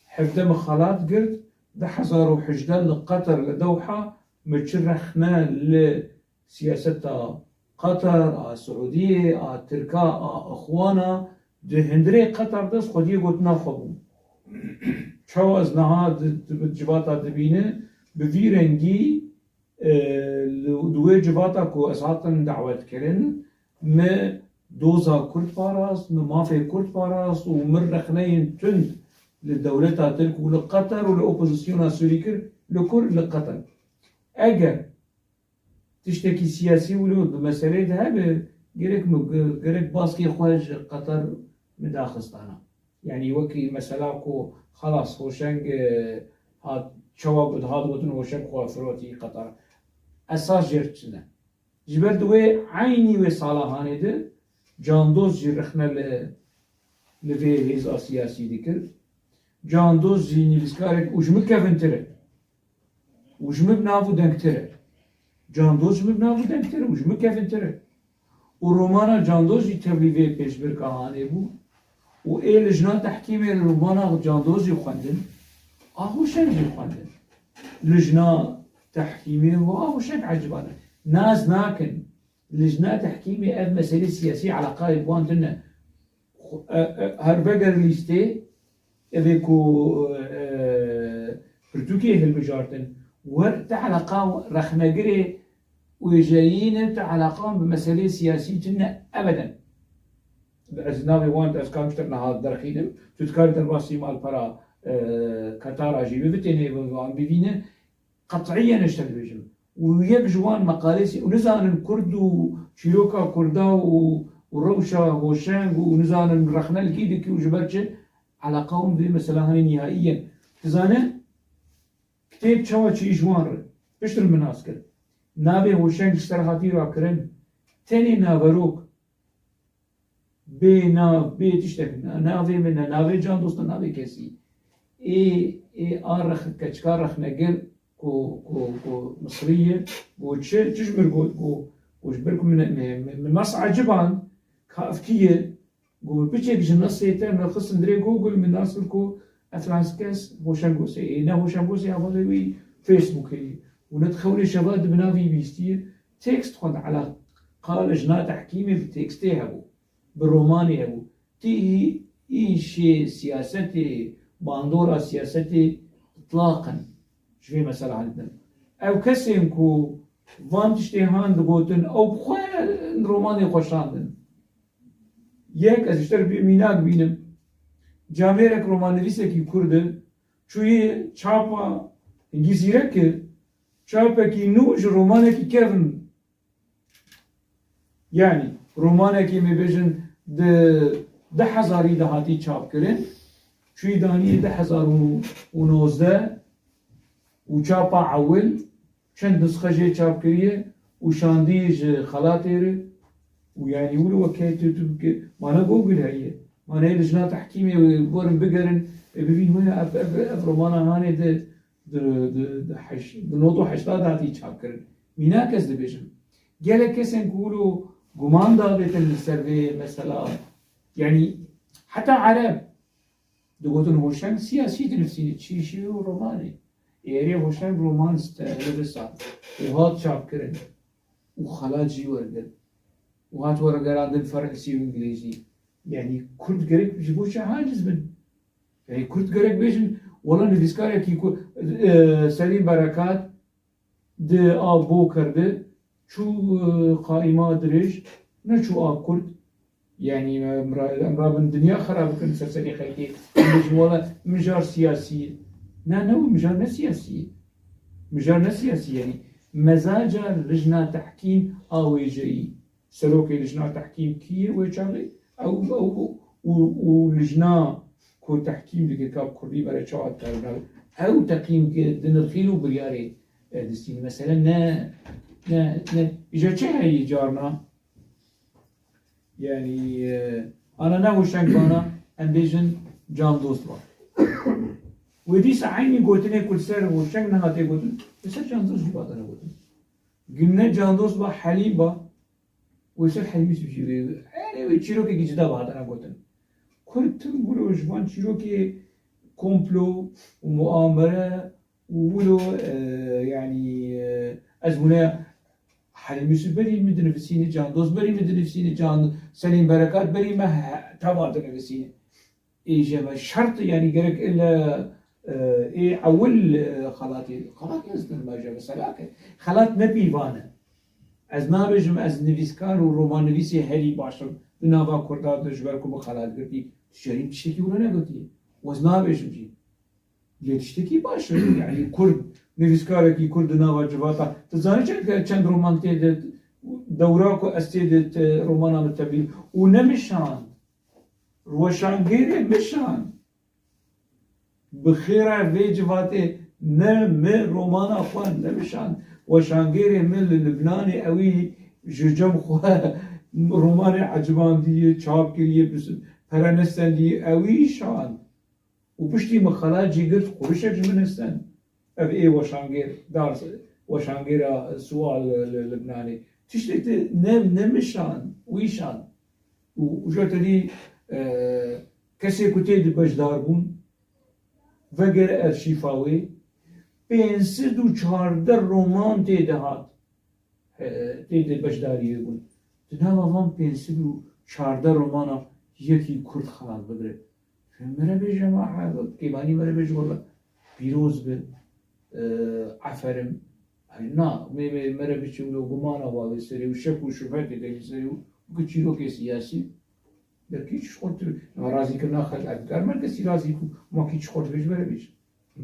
hevdeh min xelat girt, du hezar û hejdeh li Qeter li Dewha min çi rexne li siyaseta Qeter, a Siûdiyê, a Tirka, a Ixwana, di hundirê Qeter de ez xwediyê gotina xwe bûm. Çawa ez niha di, di, di civata dibînim, bi vî rengî, e, li, di wê civata ku ez hatim dawetkirin, min doza Kurd parast, min mafê Kurd parast û min rexneyên tund li dewleta Tirk û li Qeter û li opozisyona Sûrî kir, li kur li Qeter. Eger tiştekî siyasî wilo di meseleyê de hebe, gerek min, gerek baskê xwe ji Qeter min daxistana. Yanî wekî mesela ku xelas Hoşeng, e, hat, çawa ku dihat gotin Hoşeng xwe firotî Qeter. Esas jê re çi ne? Ji ber di wê eynî wê sala hanê de Candoz jî rexne li, li vê hêza siyasî dikir. Candoz jî nivîskarek û ji min kevintir e. Û ji min bi nav û dengtir e. Candoz ji min bi nav û dengtir e û ji min kevintir e. Û romana Candoz jî tevlî vê pêşbirka hanê bû. Û ê lijna tehkîmê romana Candoz jî xwendin. A Hoşeng jî xwendin. Lijna tehkîmê û a Hoşeng eciba ne. Nas nakin. Lijna tehkîmê ev meselê siyasî eleqayê bi wan tune. Xwe-, e, e, her veger lîstê, evê ku, e, pirtûkê hilbijartin, wer ti eleqa rexnegirê wêjeyî ne, ti eleqa bi meselê siyasî tune ebeden. Ez navê wan ez kamiştir niha derxînim. Tu dikarî derbasî malpera, e, Qetara jî bibitêne, wan bivîne. Qet'iyen ez te dibêjim. Û yek ji wan meqalê sî-, û nizanin Kurd û çîroka Kurda û, û rewşa Hoşeng û nizanin rexne li kî dikî û ji ber çi eleqa hûn vê mesela hanê nîhaî yên. Dizane kitêb çawa çî ji wan re piştre min nas kir. Navê Hoşeng ji ser hatî rakirin. Tenê naverok. Bê nav, bê tiştek, na-, navê min ne, navê Can Dost ne, navê kesî. Ê, ê a rex-, keçika rexnegir ku, ku, ku Misrî ye, got çi, çi ji min got, got, got ji ber ku min, min, min, min nas eciband, ka ev kî ye, got min piçek ji nasê te min xist hundirê Google, min nas kir ku ev Fransîskes Hoşengosê, ê ne Hoşengosê, hevalê wî Facebookê ye. Û ne di xewnê şeva di bi navî bîstiye, tekst xwend, eleqa lijna tehkîmê bi tekstê hebû. Bi romanê hebû. Ti îşê siyasetê bandora siyasetê itlaqen ji vê mesela hildin. Ew kesên ku van tiştê han digotin, ew bi xwe romanê xwe şandin. Yek, ez ji te re bir mînak bînim. Camêrek romannivîsekî Kurd e, çûyê çapa hingî zîrek kir, çapekî nû ji romanekî kevn. Yanî romanekî, me bêjin, di du hezarî de hatî çapkirin, çûyî daniyê du hezar û nozdeh û çapa ewil çend nusxe jê çap kiriye û şandî ji xelatê re û yanî wilo weke tu, tu bike, mane Google heye. Mane lijna tehkîmê wê werin bigerin, ê bibîn wê ev, ev, ev romana hanê di, di, di, di heş-, di nod û heşta de hatî çap kirin. Mînak ez dibêjim. Gelek kesên ku wilo guman davêtin li ser vê mesela, yanî heta Ereb digotin Hoşeng siyasî dinivîsîne, çi şî û romanê. Ê erê Hoşeng roman ste-, nivisa û hat çapkirin û xelat jî wergirt û hat weregerandin Fransî û Îngilîzî. Yanî Kurd gerek ji bo çi aciz bin? Yanî Kurd gerek bêjin, wela nivîskarekî ku, e, Selîm Berekat di a bo kerde, çû, e, qaîma dirêj, neçû a Kurd. Yanî, em ra-, em rabin dinya xera bikin ser serê xelkê. Em bêjin, wela mijar siyasî ye. Na, ne wî mijar ne siyasî ye. Mijar ne siyasî ye. Yanî, mezaca lijna tehkîm a wêjeyî. Serokê lijna tehkîm kî ye wê çaxê? Ew, ew û, û lijna ku tehkîm dike ka bi kurdî bere çawa dikarin ew, ew teqîm ki dinirxîn û biryarê, e, distîn. Mesele ne, ne, ne, îja çi heyî carna? Yanî, e, ana ne Hoşeng bana, em bêjin Candost ba. Wê dîsa eynî gotinê ku li ser Hoşeng nehate gotin, li ser Candost jî hatine gotin. Gine Candost ba, Helîm ba, wê ser Helîmî jî wê, erê wê çîrokekî cida bi hatine gotin. Kurd tim wilo ji van çîrokê komplo û muamere û wilo, e, yanî, e, ezmûne Helîm Yusuf berî min dinivîsîne, Candost berî min dinivîsîne, Can, Selîm Berekat berî me he-, teva dinivîsîne. Ê ji me şert, yanî gerek ille, e, ê ewil, e, xelatê, xelat ez din me ji mesela ke. Xelat ne pîvan e. Ez nabêjim ez nivîskar û romannivîsê herî baş im di nava Kurda de ji ber ku min xelat girtî. Tu şerî tiştekî wilo negotiye. Û ez nabêjim jî. Lê tiştekî baş e. Yanî Kurd, nivîskarekî Kurd di nava civata. Tu zanî çend, çend roman tê de, dewra ku ez tê de te, romana min tevlî û nemişand. Weşangêrê min şand. Bi xêra vê civatê ne min romana xwe nemişand. Weşangêrê min li Libnanê ewî ji cem xwe romanê ecibandiye, çap kiriye, bis-, pere nestendiye, ewî şand. Û piştî min xelat jî girt, qurişek ji min nestend. Ev ê weşangêr, dar, weşangêra Siwa li, li Libnanê. Tiştê te ne, nemişand, wî şand. Û, û ji te dî, e, kesê ku tê di beşdarbûn, vegere erşîfa wê, pênc sed û çardeh roman tê de hat, e, tê de beşdarî wê bûn. Di nava van pênc sed û çardeh romana yekî Kurd xelat bigire. Mere bêje ma, kêmanî mere bêje wela pîroz be, e, aferin. Ay na, me, me, mere biçe wilo gumana bavê serê û şek û şubhetê de serê û bike çîrokê siyasî. Belkî hiç xurt, ma razîkirina xelk, ez dikarim her kesî razî ku ma kî çi xurt bêje, mere bêje.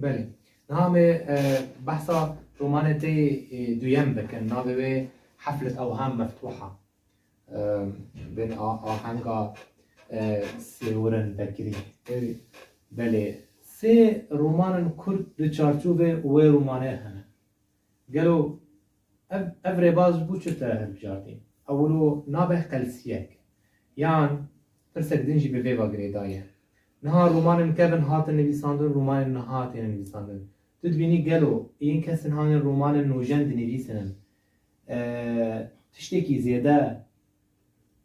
Belê. Niha me, e, behsa romanê te, e, duyem bikin. Navê wê Heflet Ewham Meftuha. E, bin a-, ahenga, e, Sêwirên Bekirî. Erê. Belê. Sê romanên Kurd di çarçovê wê romanê hene. Gelo ev, ev rêbaz ji bo çi te hilbijartî? Ewilo nabe qelsiyek. Yan pirsek din jî bi vê ve girêdayî ye. Niha romanên kevin hatin nivîsandin, romanên niha têne nivîsandin. Tu dibînî gelo yên kesên hanê romanên nûjen dinivîsînin, e, tiştekî zêde,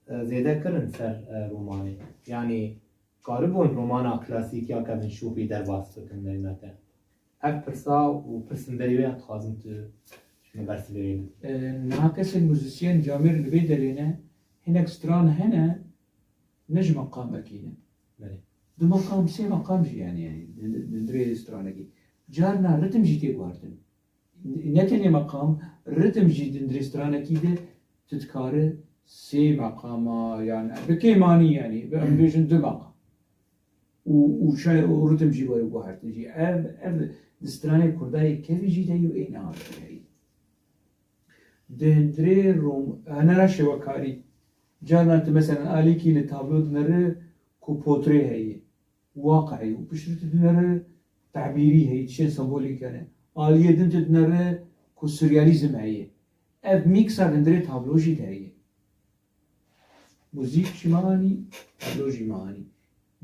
e, zêde kirin ser, e, romanê? Yanî karibûn romana klasîk ya Kevin Şopî derbas bikin, neyne te? Ev pirsa û pirsên berî wê em dixwazin tu ji me bersivê wê bidî. E, niha kesên muzîsyen camêr li vê derê ne, hinek stran hene, ne ji meqamekî ne. Belê. Du meqam, sê meqam jî yani, yani di, di, di hundirê stranekî. Carna ritim jî tê guhertin. Ne tenê meqam, ritim jî di hundirê stranekî de tu dikare sê meqama, yani bi kêmanî yani, bi em bêjin du meqam. Û, û şe-, û ritim jî were guhertin jî. Ev, ev di stranê kurdayê kevî jî de yo ê nehatî heyî. Di hundirê rom-, hunera şêwekarî, carna tu meselen alîkî li tablo dinere ku potrê heye, waqe heye û piştre tu dinere tabîrî heye, tiştên sembolîk hene. Aliyê din tu dinere ku surrealîzm heye. Ev mîksa di hundirê tablo jî de heye. Muzîk jî me anî, tablo jî me anî.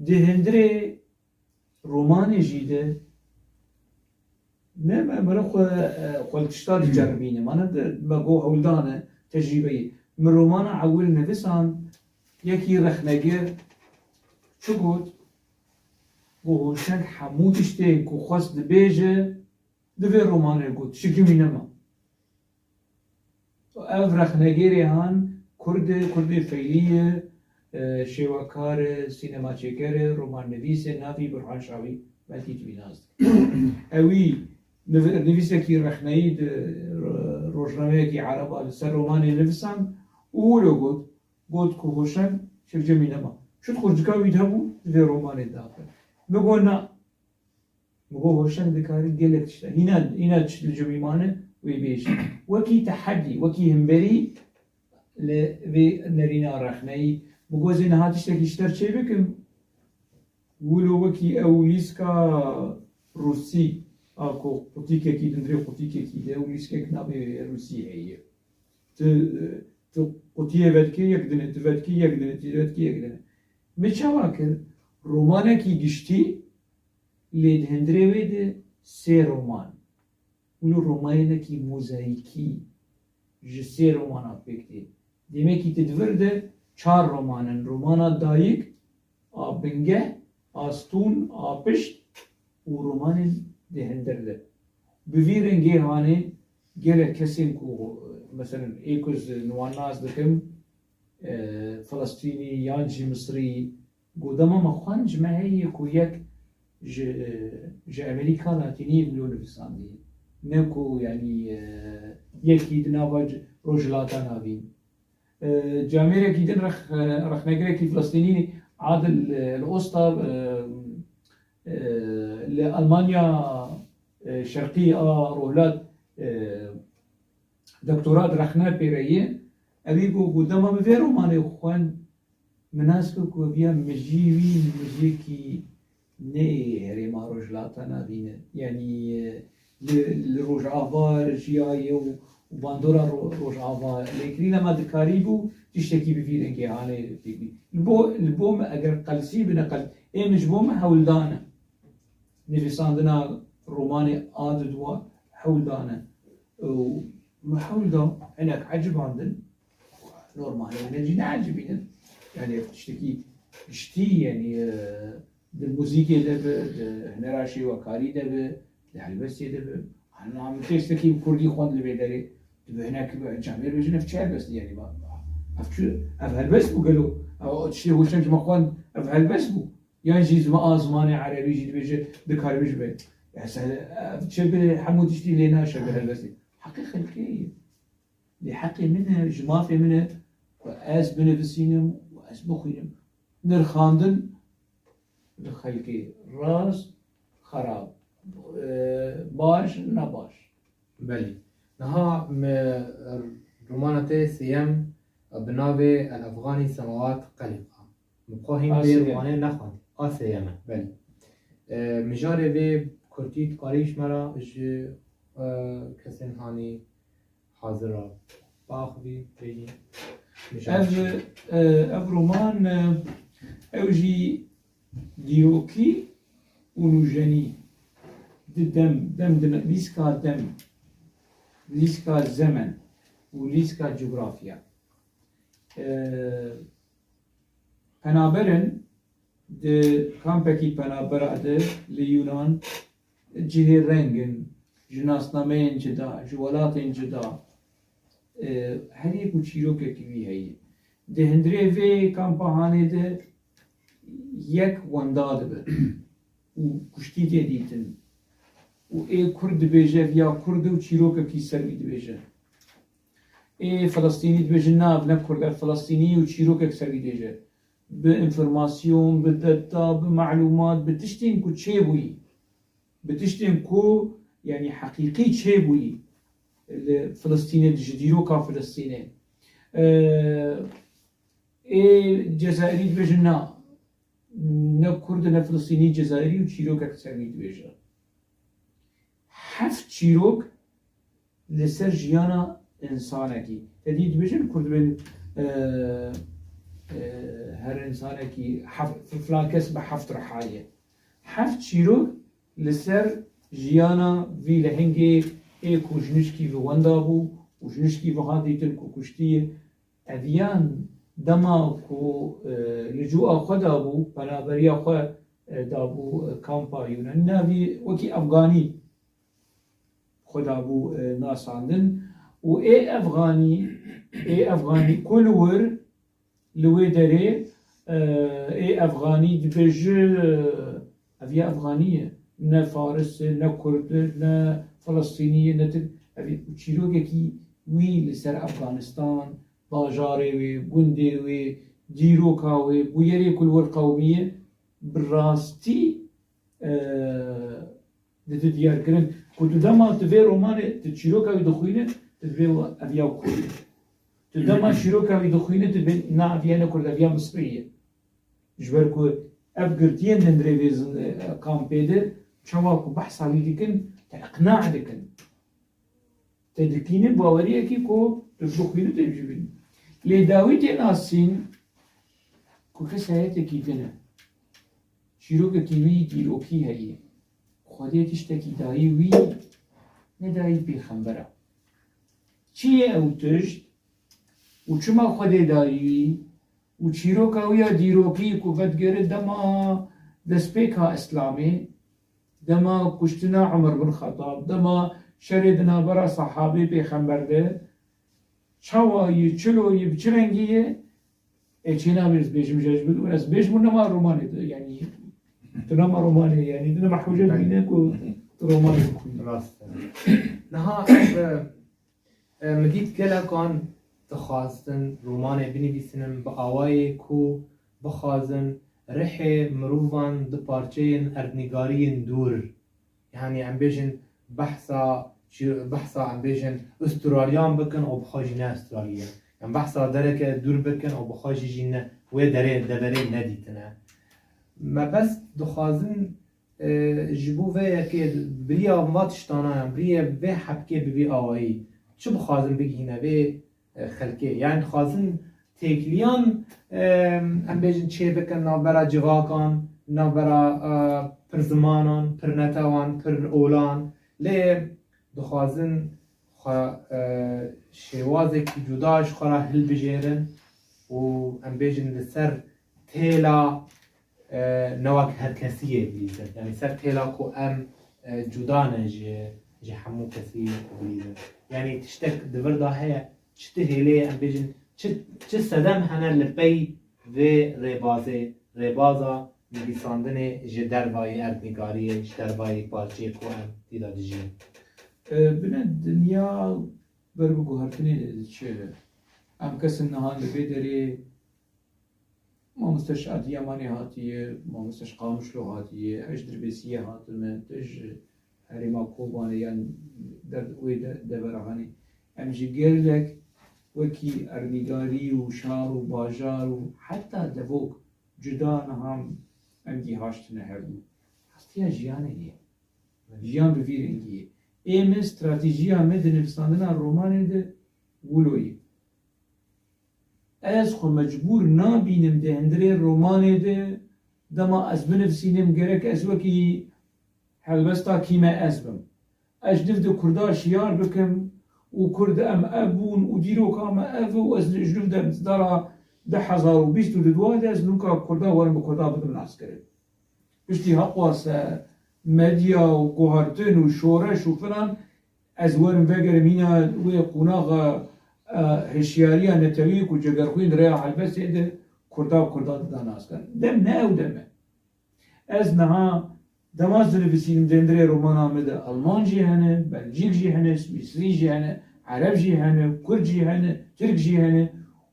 Di hundirê romanê jî de ne me, me xwe, e, xwe li tişta diceribîne. Me ne de, me got hewldan e, tecrîbeyê. Min romana ewil nivisand, yekî rexnegir çi got? Got, Hoşeng hemû tiştên ku xwest dibêje, di vê romanê got, tiştekî wî nema. Ev rexnegêrê han Kurd e, Kurdê feylî ye, e, şêwekar e, sînemaçêker e, romannivîs e, navî Burhan Şawî, belkî tu wî nas dikî. Ewî niv-, nivîsekî rexneyî di ro-, rojnameyekî ereba li ser romanê nivisand û wilo got, got ku Hoşeng Şevcemî nema. Çut xurcika wî hebû, di vê romanê daxin. Min got na, Min got, Hoşeng dikarî gelek tişta. Hîna, hîna tişt li cem wî mane, wê bêjî. Wekî tehedî, wekî himberî li vê nerîna rexneyî. Min got, ez ê niha tiştekî ji te re çêbikim. Wilo wekî ew lîska rûsî, a ku qutîkekî, di hundirê qutîkekî de ew lîskek navê rûsî heye. Tu, tu qutiyê vedikê yek dine, tu vedikê yek dine, tu vedikê yek dine. Min çawa kir? Romanekî giştî, Lê di hundirê wê de sê roman. Wilo romanekî mozayîkî ji sê romana pêk tê. Demekî tu di vir de çar roman in. Romana dayik, a bingeh, a stûn, a pişt û romanên di hundir de. Bi vî rengê hanê gelek kesên ku, meselen, ê ku ez wan nas dikim, e, Filistînî yan jî Misrî, Got, dema me xwend ji me heye ku yek ji, ji Amerîka Latînî wilo nivîsandî. Ne ku, yanî, e, yekî di nava c-, Rojhilata Navîn. E, camêrekî din rex-, e, rexnegirekî Filistînî Adil, e, li Osta, e, e, li Almanya, e, Şerqî a Rohilat, e, doktora di rexne pê re ye. Evî got, got, dema min vê romanê xwend, Min nas kir ku viya mijî wî mijekî ne ê herêma Rojhilata Navîn e. Yanî, e, li, li Rojava jiyaye û, û bandora Ro-, Rojava lêkirî, lema dikarîbû tiştekî bi vî rengê hanê pêk bî. Li bo, li bo me eger qelsî bine qel-, ê min ji bo me hewldan e. Nivîsandina romanê a di dua hewldan e. Û min hewldan hinek ecibandin. Normal e, hûn jî neecibînin. Yani ev tiştekî giştî, yani, e, di muzîkê de be, di hunera şêwekarî de be, di helbestê de be. Hana min tiştekî bi kurdî xwend li vê derê. Tu bi hinek camêr bêjin, ev çi helbestî yani? Ev çi, ev helbest bû gelo? Ev tiştê Hoşeng ji me xwend, ev helbest bû. Yan jî zima-, a zimanê erebî jî dibêje, dikaribî ji be. Ya se-, ev çi bi hemû tiştî lê naşe bi helbestê. Heqê xelkê ye. Lê heqê min e, ji mafê min e ku ez binivisînim û ez bixwînim. Nirxandin li xelkê rast, xerab, e, baş, nebaş. Belê. Niha me romana te sêyem bi navê El Efxanî Semawat Qelîqa. Min xwe hîn A vê sêyem. romanê nexwend. A sêyem e, belê. E, mijarê vê kurtî dikarî ji me re ji, e, kesên hanî hazir re biaxivî, bêjî mijarê Ev, çi ye? e, ev roman, e, ew jî dîrokî û nûjenî di dem, dem di ne-, lîska dem, lîska zemen û lîska cografya. E, penaberin di kampekî penabera de li Yunan cihê reng in, ji nasnameyên cida, ji welatên cida, e, her yek û çîrokekî wî heye. Di hundirê vê kampa hanê de yek wenda dibe û kuştî tê dîtin û ê Kurd dibêje viya Kurd e û çîrokekî ser wî dibêje. Ê Filistînî dibêjin na, ev ne Kurd, ev Filistînî û çîrokek ser wî dibêje. Bi înformasyon, bi deta, bi malûmat, bi tiştên ku çêbûyî, bi tiştên ku, yanî, heqîqî çêbûyî li Filistînê, ji dîroka Filistînê. Ee, ê Cezayirî dibêjin na, ne Kurd e, ne Filistînî, Cezayirî û çîrokek ser wî dibêje. Heft çîrok li ser jiyana însanekî. Te dî dibêjin Kurd bên, e, e, her însanekî heft, filan kes bi heft riha ye. Heft çîrok li ser jiyana vî lehengê ê ku ji nişkî ve wenda bû û ji nişkî ve hat dîtin ku kuştiye. Eviyan dema ku, e, li cûa xwe dabû, penaberiya xwe, e, dabû, e, kampa Yunanî, navî wekî Efganî xwe dabû, e, nasandin û ê Efganî, ê Efganî ku li wir, li wê derê, e, ê Efganî dibêje, ev ya Efganî ye, ne Faris e, ne Kurd e, ne Filistînî ye, ne Tirk. Ev û çîrokekî wî li ser Efganistan, bajarê wê, gundê wê, dîroka wê, bûyerê ku li wir qewimiye, bi rastî, e, dide diyarkirin ku tu dema tu vê romanê, tu çîroka wî dixwîne, tu dibê ev ya Kurd e. Tu dema çîroka wî dixwîne, tu dibê na, ev ya ne Kurd, ev ya Misrî ye. Ji ber ku ev girtiyên di hundirê vê zin-, e, kampê de, çawa ku behsa wî dikin, te iqna dikin. Te dikînin baweriyekî ku tu bixwînî, te jî bînî. Lê dawî tê nasîn ku kesayeteke din e. Çîrokekî wî dîrokî heye. Xwedê tiştekî dayî wî, nedayî pêxembera. Çi ye ew tişt û çima Xwedê dayî wî û çîroka wî ya dîrokî ku vedigere dema destpêka Îslamê, dema kuştina Umar bin Xettab, dema şerê di navbera sehabê pêxember de, çawa yî, çilo yî, bi çi rengî ye? Ê çê nabê ez bêjim, ji ez bibim, ez bêjim û nema romanê de, yanî, tu nema romanê, yanî, tu nema hewce dibîne ku tu romanê bixwînî. Rast e. Niha, e, E, min dît gelekan dixwastin romanê binivîsînin bi awayê ku bixwazin rihê mirovan di parçeyên erdnîgariyên dûr, yanî em bêjin behsa, behsa em bêjin Ustralyan bikin û bi xwe jî ne Ustralî ye. Em behsa dereke dûr bikin û bi xwe jî jî ne, wê derê, deverê nedîtine. Me bes dixwazin e, ji bo vê yekê bi riya va tiştana, yan bi riya vê hebkê bi vî awayî çi bixwazin bigihîne vê, e, xelkê? Yan dixwazin têkiliyan, e, em bêjin çê bikin navbera civakan, navbera, e, pir zimanan, pir netewan, pir olan. Lê dixwazin xwe, e, şêwazekî cuda ji xwe re hilbijêrin û em bêjin li ser têla, e, ne wek her kesî yê bilîzin. Yanî ser têla ku em, e, cuda ne ji, ji hemû kesî bilîzin. Yanî tiştek di vir de heye, çi tu hêlê em bêjin, çi, çi sedem hene li pey vê rêbazê, rêbaza nivîsandinê ji dervayî erdnîgariyê, ji dervayî parçeyê ku em tî de dijîn. E, bine dinya ber bi guhertinê diçe. Em kesin niha li vê derê Mamoste ji Adiyamanê hatiye, mamoste ji Qamişlo hatiye, ez ji Dirbêsiyê hatime, tu ji herêma Kobanê yan der-, wê de-, devera hanê. Em ji gelek wekî erdnîgarî û şar û bajar û heta devok cuda niha em gihaştine herdû. Rastiya jiyanê heye. Jiyan bi vî rengî ye. Ê min, stratejiya me di nivîsandina romanê de wilo ye. Ez xwe mecbûr nabînim di hundirê romanê de, dema ez binivîsînim, gerek ez wekî helbesta kî me ez bim. Ez ji niv di Kurda şiyar bikim û Kurd em ev bûn û dîroka me ev e û ez ji niv de dara du hezar û bîst û du de ez nûka Kurda werim bi Kurda bidim naskirin. Piştî heqwase medya û guhertin û şoreş û filan, ez werim vegerim hîna wê qonaxa, e, hişyariya netewî ku Cegerxwîn di rêya helbestê de Kurda û Kurdan dida naskirin. Dem ne ew dem e. Ez niha dema ez dinivîsînim, di hundirê romana min de Alman jî hene, Belcîk jî hene, Swîsrî jî hene, Ereb jî hene, Kurd jî hene, Tirk jî hene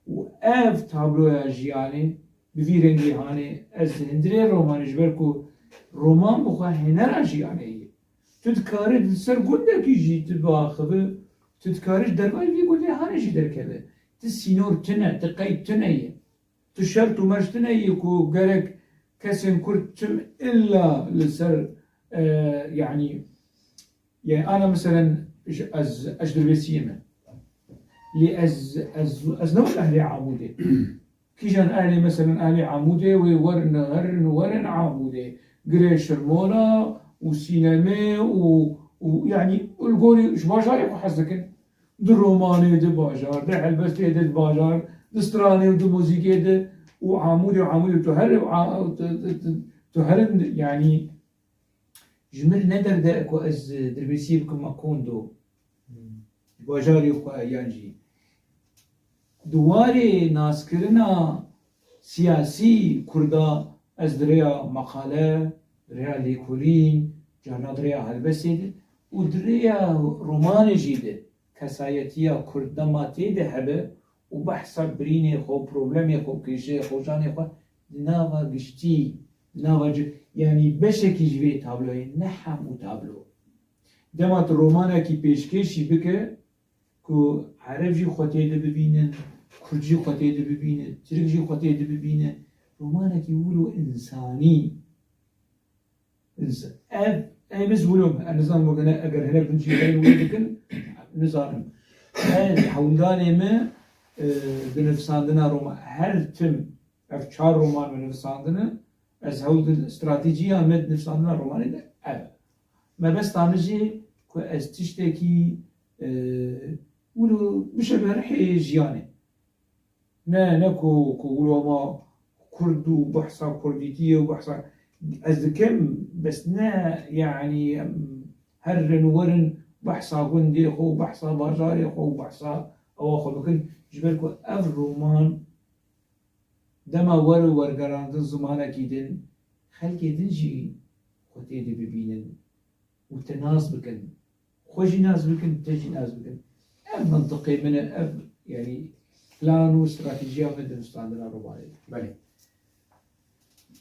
û ev tabloya jiyanê bi vî rengî hanê ez di hundirê romanê, ji ber ku roman bi xwe hênera jiyanê ye. Tu dikarî li ser gundekî jî tu biaxivi, tu dikarî ji dervayî vî gundê hanê jî derkeve. Tu sînor tune, tu qeyd tune ye. Tu şert û merc tune ye ku gerek kesên Kurd tim illa li ser, e, yanî, yanî ana meselen ji, ez, ez ji Dirbêsiyê me. Lê ez, ez, ez ne wek ehlê Amûdê. Kîjan ehlê, meselen, ehlê Amûdê wê werin, herin, werin Amûdê. Girê Şirmola û sînemê û, û, yanî, li gorî ji bajarê xwe hez dikin. Di romanê, di bajar, di helbestê, di bajar, di stranê û di muzîkê, di û Amûdê û Amûdê tu her, tu, tu, tu, tu herin, yanî, ji min ne derde ku ez Dirbêsiyê bikim Makondo. Ji bajarê xwe yan jî di warê naskirina siyasî Kurda ez di rêya meqale, di rêya lêkolîn, carna di rêya helbestê de û di rêya romanê jî de kesayetiya Kurd dema tê de hebe û behsa birînê xwe, problemê xwe, kêşeyê xwe, janê xwe di nava giştî, di nava ci-, yanî beşekî ji vê tabloyê, ne hemû tablo. Dema tu romanekî pêşkêşî bike ku Ereb jî xwe tê de bibînin, Kurd jî xwe tê de bibîne, Tirk jî xwe tê de bibîne, romanekî wilo însanî. Ins-, ev, ev ez wilo me. Ez nizanim wekene eger hinek din jî herin wilo dikin, nizanim. Ez hewldanê me, e, di nivîsandina roman, her tim ev çar roman me nivîsandine, ez hewl di stratejiya me di nivîsandina romanê de ev e. Mebesta min jî ku ez tiştekî, e, wilo bişe berhê jiyanê. Ne, ne ku, ku wilo ma Kurd û behsa Kurdîtiyê û behsa ez dikim, bes ne, yanî, em herin û werin behsa gundê xwe û behsa bajarê xwe û behsa ewa xwe bikin. Ji ber ku ev roman dema were wergerandin zimanekî din, xelkê din jî xwe tê de bibînin û te nas bikin. Xwe jî nas bikin, te jî nas bikin. Ev mentiqê min e, ev, yanî, plan û stratejiya min di nivîsandina romanê de. Belê.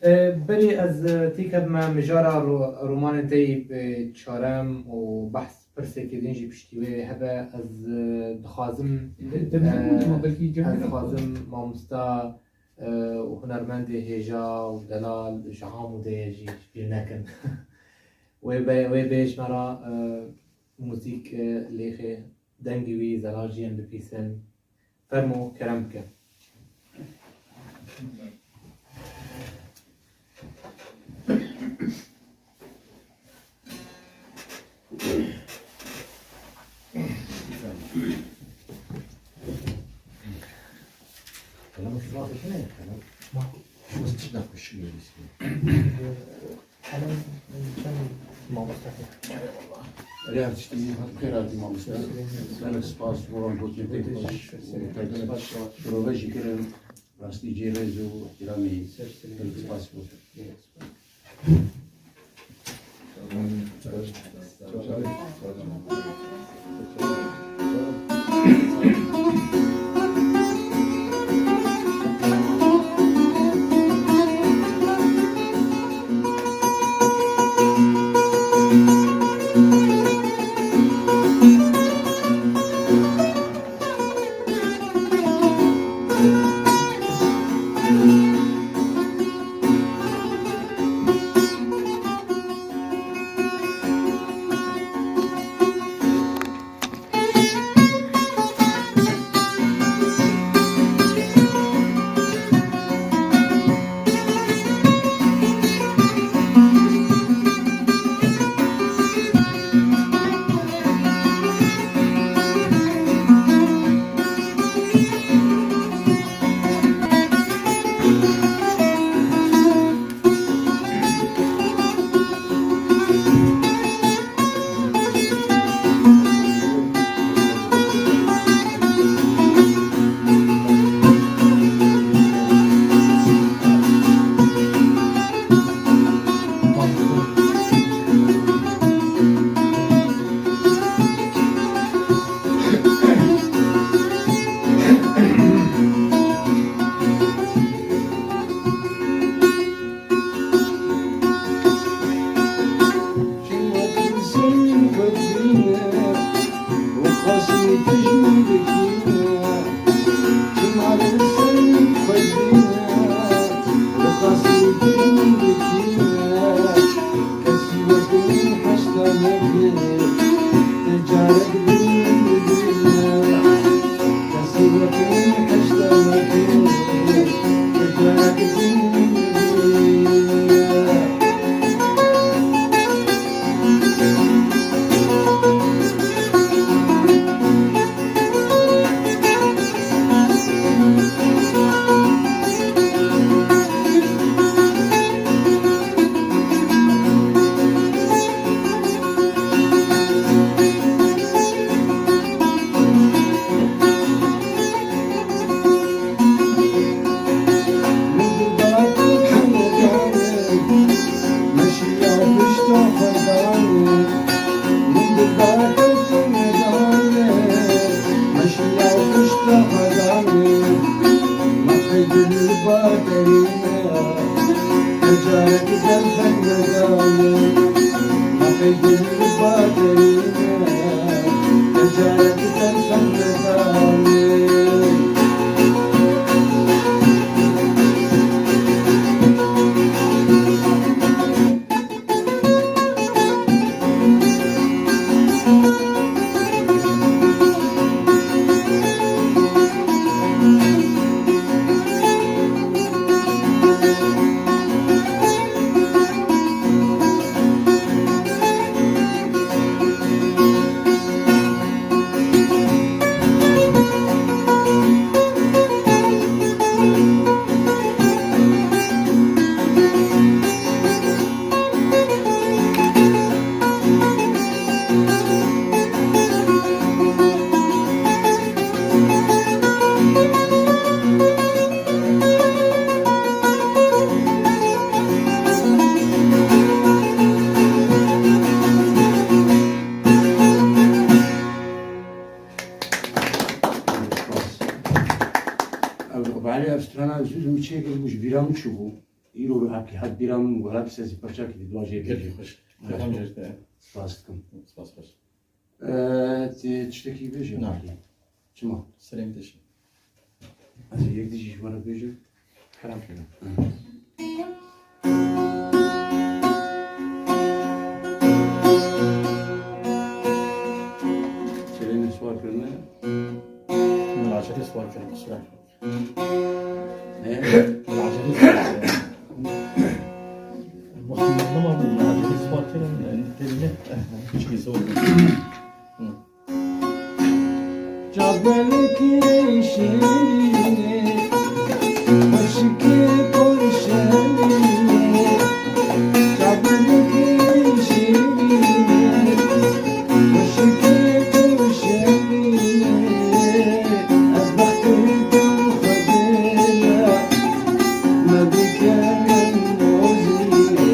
E, berê ez, e, têkevime mijara ro-, romanên te yî, e, çarem û behs pirsekê din jî piştî wê hebe, ez, e, dixwazim, Li, li, e, dema belkî ez cem dixwazim mamosta, e, û hunermendê hêja û delal ji Amûdê ye jî ji bîr nekin. Wê be-, wê bêjna ra, e, muzîk, e, lêxê dengê wî zelal jî em bipîsin. Fermo, kerem bike. Qelem şuna dikine, qelem. Şuna tişt nakuşuyor. Qelem, sen mamoste. Erê, her tiştî hat xêr hatî mamoste. Gelek spas bo van gotinê te xweş û te gelek şirove jî kirin. Rastî cê rêz û îhtîramê. Gelek spas bo. Ev Belê, ev strana ez min çêkir bû, ji bîra min çûbû. Îro bi hevkî hat bîra min, wela bi sesî parçakî di dua jê Gelkî bêjim. Xweş. Devam jê te. Spas dikim. Spas xweş. Ee, ti tiştekî bêjî? Na. Çima? Serê min tişî. Ez ê yek dijî ji we re bêjim. Kerem kene. Serê min swar kirine. Min acelê swar kirin, qisûr. He? Min acelê swar kirin. Wextî nema bû, min acelê swar kirin, têrîne. Çikî zor bû. Hı. Çavdêrikê şêrînê, xweşikê pir şêrînê. Çavdêrikê şêrînê, xweşikê pir şêrînê. Ez bextê te û Xwedê ye, me bike min rozînê.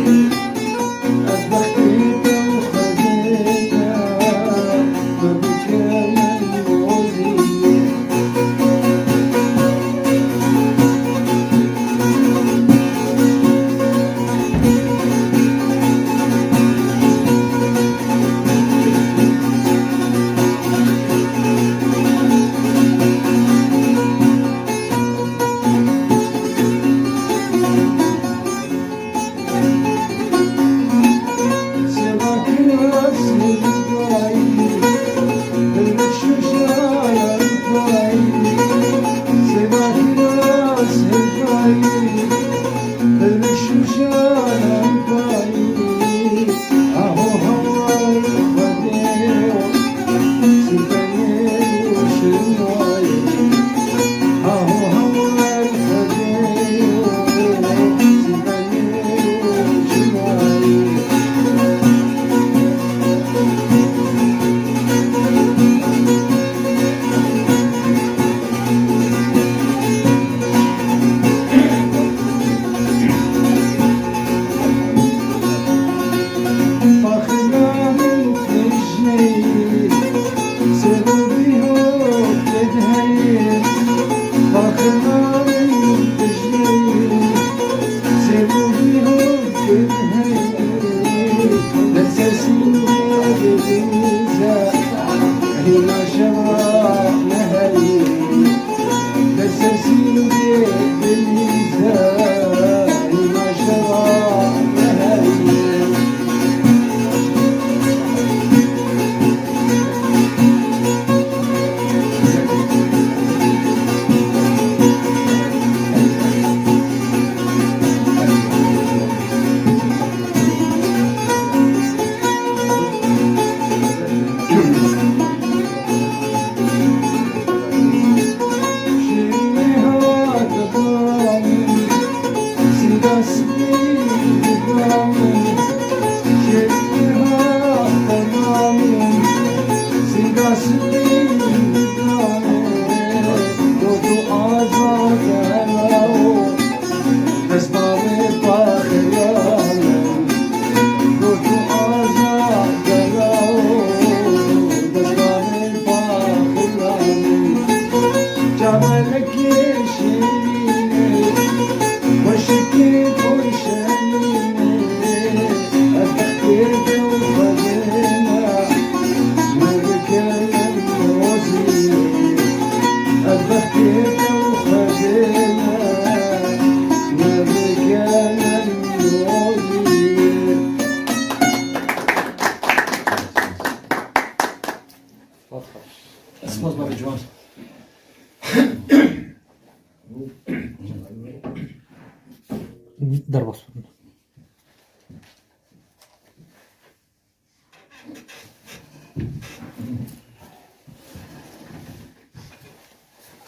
Derbas bûn.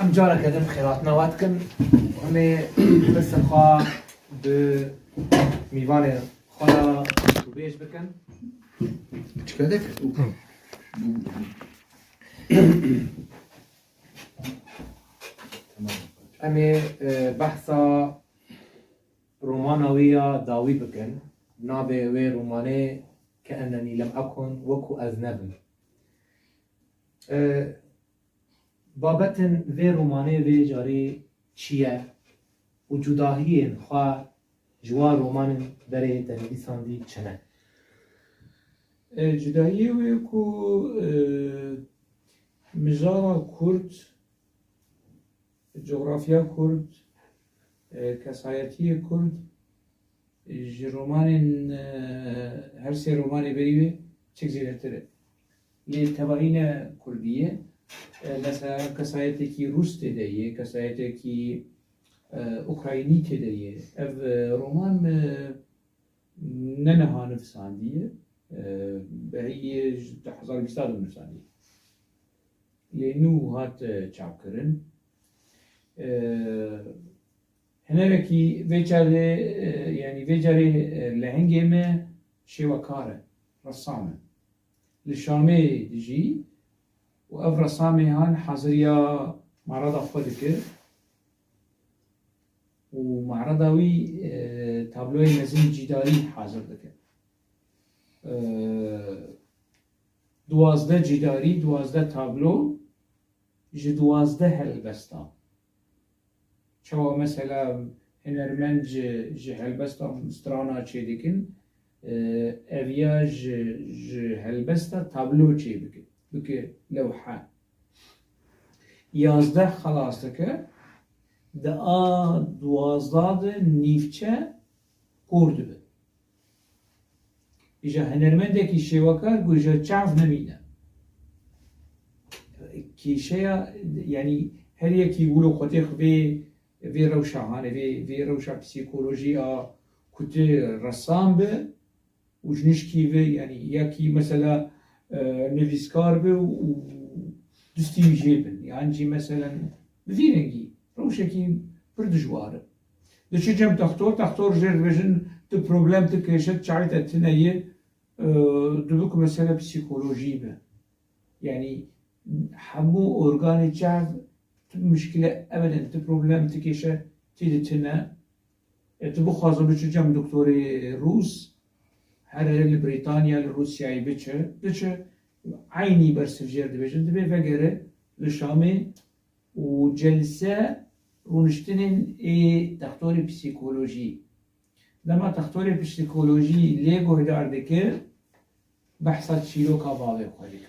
Em careke din xêratina we dikin. Em ê pirsên xwe bi mîvanê xwe re gotûbêj bikin. Çiqedek? Em ê, e, behsa romana wî ya dawî bikin. Navê wê romanê Ke ennenî lem ekun, wekû ez nebim. E, babetên vê romanê vê carê çi ye û cudahiyên xwe ji wan romanên berê te nivîsandî çi ne? E, cudahiyê wê ku, e, mijara Kurd, cografya Kurd, e, kesayetiyê Kurd, ji romanên, e, her sê romanê berî wê çik zêdetir e. Lê tevayî ne Kurdî ye. E, mesela kesayetekî Rûs tê de ye, kesayetekî, e, Ukraynî tê de ye. Ev, e, roman, e, ne niha nivîsandiye. E, berî ji du hezar bîst de nivîsandiye. Lê nû hat, e, çapkirin. E, Hinerekî vê çarê, e, yanî vê carê, e, lehengê me şêwekar e, ressam e. Li Şamê dijî û ev ressamê han haziriya merada xwe dike û merada wî, e, tabloyê mezin cîdarî hazir dike. E, duwazdeh cîdarî, duwazdeh tablo ji duwazdeh helbesta. Çawa mesela hunermend ji, ji helbesta strana çêdikin, e, ev ya ji, ji helbesta tablo çêbike, bike lewhe. Yazdeh xelas dike, di a duwazdeh de nîvçe kor dibe. Îja hunermendekî şêwekar ku îja çav nemîne. Kêşeya, yanî her yekî wilo xwedê xwe vê, vê rewşa hane, vê, vê rewşa psîkolojî a ku tu ressam bi û ji nişkî vê, yanî yekî mesela, e, nivîskar bi û dustî wî jê bin. Yan jî meselen bi vî rengî rewşekî pir dijwar e. Diçe cem textor, textor jê re dibêjin tu problem, tu kêşe, tu çarê te tune ye, e, dibe ku mesele psîkolojî be. Yanî hemû organê çav tu muşkile ebeden, tu problem, tu kêşe tê de tune. E, tu bixwaze biçe cem doktorê Rûs, here li Brîtanya, li Rûsyayê biçe, diçe eynî bersiv jê re dibêjin, dibê vegere li Şamê û celse rûniştinên ê textorê psîkolojî. Dema textorê psîkolojî lê guhdar dike, behsa çîroka bavê xwe dike.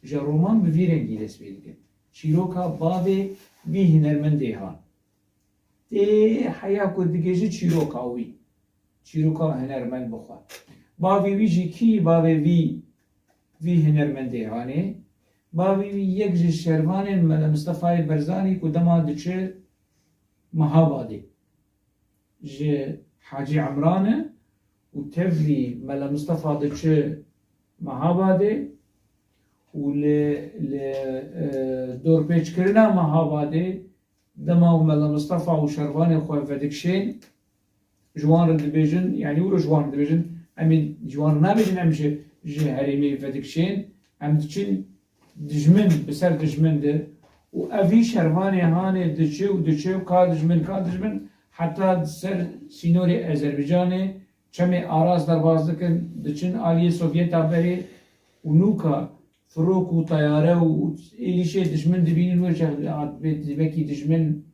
Ji roman bi vî rengî dest pê dike. Çîroka bavê vî hunermendê han. Tê heya ku digihîje çîroka wî. Çîroka hunermend bi xwe. Bavê wî jî kî? Bavê vî, vî hunermendê hanê. Bavê wî yek ji şervanên Mele Mistefayê Berzanî ku dema diçe Mehabadê ji Hacî Emran e û tevlî Mele Mistefa diçe Mehabadê û li, li, e, dorpêçkirina Mehabadê dema û Mela Mistefa û şervanê xwe vedikişên, ji wan re dibêjin, yanî wilo ji wan re dibêjin, em ê ji wan re nabêjin, em ji, ji herêmê vedikişên, em diçin dijmin, bi ser dijmin de û evî şervanê hanê diçe û diçe û ka dijmin, ka dijmin, heta di ser sînorê Ezerbicanê, çemê Aras derbas dikin, diçin aliyê Sovyeta berê û nûka firok û teyare û êlîşê dijmin dibînin, wê çax dibê, dibekî dijmin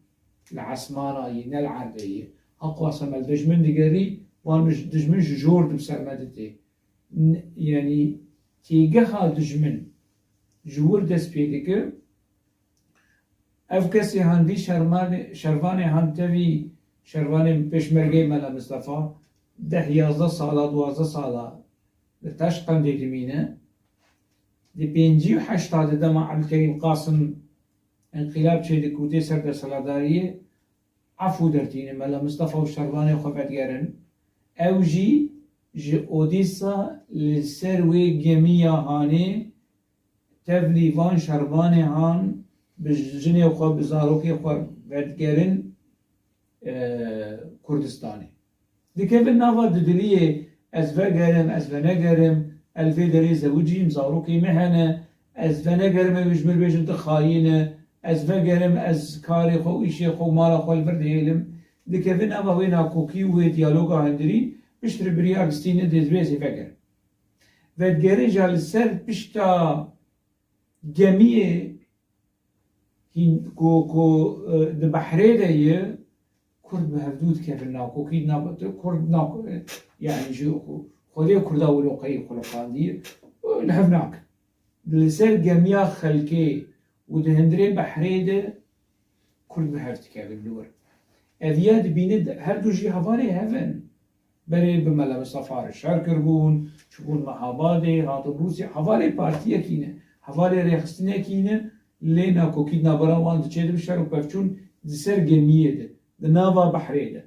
li esmana yî, ne li erdê yî. Heqwasa me li dijmin digerî, wan mij-, dijmin ji jor di bi ser me ditê. N-, yanî têgeha dijmin ji wir dest pê dike. Ev kesê han vî şermanê-, şervanê han tevî şervanê pêşmergeyê Mela Mistefa deh yazdeh sala, duwazdeh sala li Taşqendê dimîne. Di pêncî û heşta de dema Elkerîm Qasim Înqîlab çêdik û tê ser desthilatdariyê, efû dertînin, Mela Mistefa û şervanê xwe vedigerin. Ew jî ji Odîsa li ser wê gemiya Hanê tevlî van şervanê Han bi jinê xwe, bi zarokê xwe vedigerin, e, Kurdistanê. Dikevin nava dudiliyê, ez vegerim, ez venegerim, ez li vê derê zewicîm, zarokê me hene, ez venegerim, ew ji min bêjin tu xayîn e, ez vegerim, ez karê xwe û îşê xwe û mala xwe li vir dihêlim. Dikevin nava wê nakokî û wê diyaloga hundirî, piştre biriya gistî nedê divê ez ê vegerim. Vedigerin jî li ser pişta gemiyê hîn, ku, ku, e, di behrê de ye, Kurd bi hevdû dikevin nakokî, nabe-, Kurd nako-, e, yani ji xwe-, Xwedê Kurda wilo qey xuliqandiye, e, li hev nakin. Li ser gemiya xelkê û di hundirê behrê de Kurd bi hev dikevin li wir. Ev ya dibîne de her du jî hevalê hev in. Berê bi Mela Mistefa re şer kiribûn, çûbûn Mehabadê, hatin Rûsya. Hevalê partiyekî ne, hevalê rêxistinekî ne, lê nakokî di navbera wan de çêdibe, şer û pevçûn di ser gemiyê de, di nava behrê de.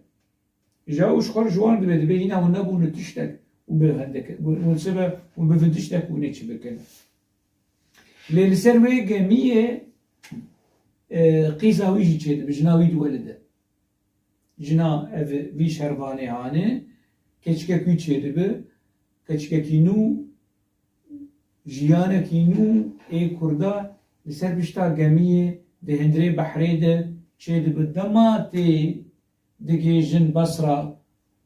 Ji ew ji xwe re ji wan dibe, dibe hîna hûn nebûne tiştek, hûn bi hendek, hûn, hûn sibe, hûn bivin tiştek, hûn ê çi bikin. Lê li ser wê gemiyê, e, qîza wî jî çêdibe, jina wî diwelide. Jina ev vî şervanê Hanê, keçikek wî çêdibe, keçikekî nû, jiyanekî nû ê Kurda li ser pişta gemiyê di hundirê behrê de çêdibe. Dema tê digihêjin Basra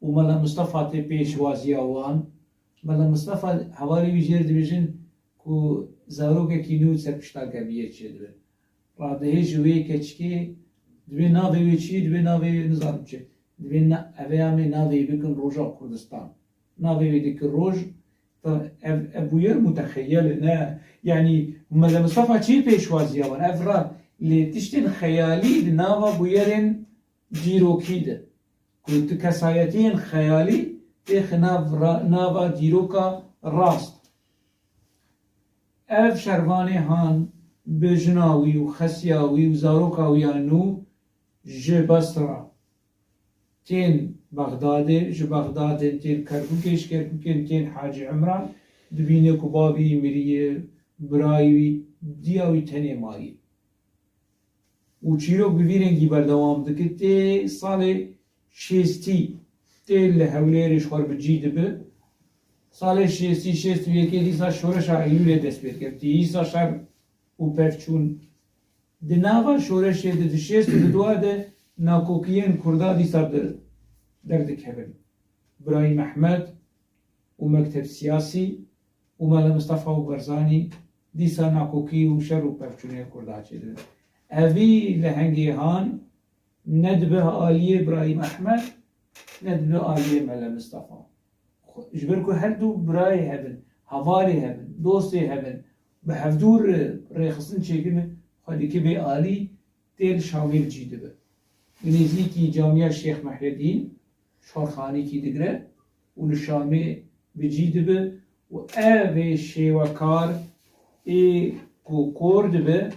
û Mela Mistefa tê pêşwaziya wan, Mela Mistefa hevalê wî jê re dibêjin ku zarokekî nû ser pişta gemiyê çêdibe. Radihêje wê keçikê, dibê navê wê çi ye, dibê navê wê nizanim çi. Dibê na-, ev ê em ê navê wê bikin Roja Kurdistan. Navê wê dikin Roj, ta ev, ev bûyer mutexeyel e, ne? Yanî Mela Mistefa çi pêşwaziya wan? Ev ra lê tiştên xeyalî di nava bûyerên dîrokî de. Ku tu kesayetiyên xeyalî têxe nav ra-, nava dîroka rast. Ev şervanê Han bi jina wî û xesiya wî û zaroka wî ya nû ji Basra tên Bexdadê, ji Bexdadê tên Kerkûkê, ji Kerkûkê tên Hacî Imran, dibîne ku bavê wî miriye, birayê wî, diya wî tenê maye. Û çîrok bi vî rengî berdewam dike. Tê salê şêstî tê li Hewlêrê ji xwe re bi cî dibe. Salê şêstî, şêst û yekê dîsa şoreşa Eylûlê dest pê dike. Tî dîsa şer û pevçûn. Di nava şoreşê de di şêst û du de nakokiyên Kurda dîsa di-, derdikevin. Birayî Mehmed û mekteb siyasî û Mele Mistefa û Barzanî dîsa nakokî û şer û pevçûnê Kurda çêdibin. Evî lehengê Han ne dibe aliyê Birayî Mehmed, ne dibe aliyê Mele Mistefa. Xwe-, ji ber ku her du birayê hebin, hevalê hebin, dostê hebin, bi hevdû re rêxistin çêkirin, xwe dike bê alî, tê li Şamê bi cî dibe. Bi nêzîkî camiya Şêx Mehredîn, Şorxanîkî digire û li Şamê bi cî dibe û ev ê şêwekar ê ku kor dibe,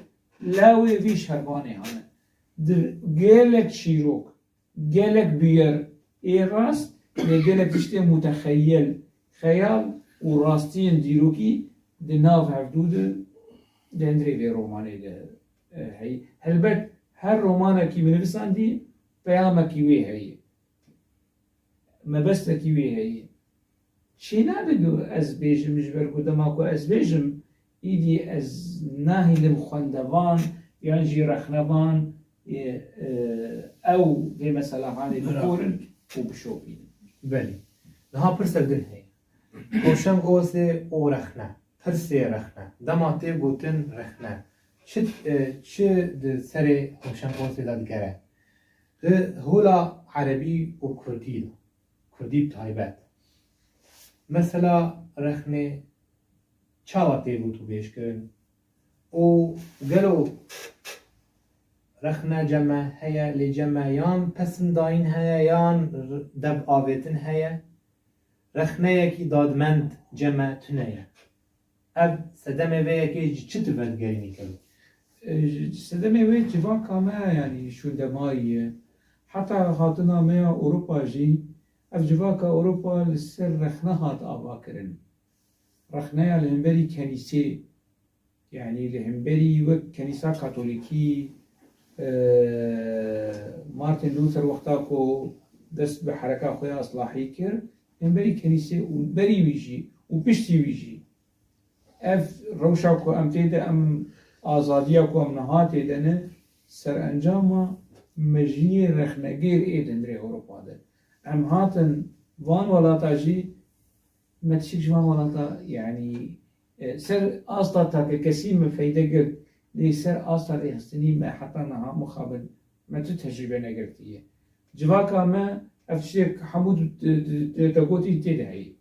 lawê vî şervanê hane. Di gelek çîrok, gelek bûyer ê rast, lê gelek tiştê mutexeyel, xeyal û rastiyên dîrokî di nav hevdû de, di hundirê vê romanê de, e, heye. Helbet her romanekî min nivisandî, peyamekî wê heye. Mebestekî wê heye. Çênabe ku ez bêjim, ji ber ku dema ku ez bêjim, îdî ez nahêlim xwendevan yan jî rexnevan, e, e, ew vê meselehanê Bira. bixorin û bişopînin. Belê. Niha pirsek din heye. Hewşeng Ozê û rexne. Pirsê rexne. Dema tê gotin rexne, çi, e, çi di serê Hewşeng Ozê de digere? Di hola erebî û kurdî de, kurdî bi taybet. Mesela rexnê çawa tê gotûbêjkirin? Û gelo rexne cem me heye, lê cem me yan pesindayîn heye, yan r-, dev avêtin heye? Rexneyekî dadmend cem me tune ye. Ev sedemê vê yekê ji çi tu vedigerînî kevin? E, ji sedemê wê civaka me, yanî şûndemayî ye. Heta hatina me ya Ewropa jî, ev civaka Ewropa li ser rexne hat avakirin. Rexneya li hemberî kenîsê, yanî li hemberî wek Kenîsa Katolîkî, e, Martin Luther wexta ku dest bi hereka xwe ya islahî kir, li hemberî kenîsê û berî wî jî û piştî wî jî. Ev rewşa ku em tê de, em azadiya ku em niha tê de ne, serencama mejiyê rexnegêr ê di hundirê Ewropa de. Em hatin van welata jî, me tişik ji van welata, yanî, e, ser asta takekesî me feyde girt, lê ser asta rêxistinî me heta niha mixabin me tu tecrûbe negirtiye. Civaka me ev tiştê hemû tu, tu, tu, tu gotî tê de heye.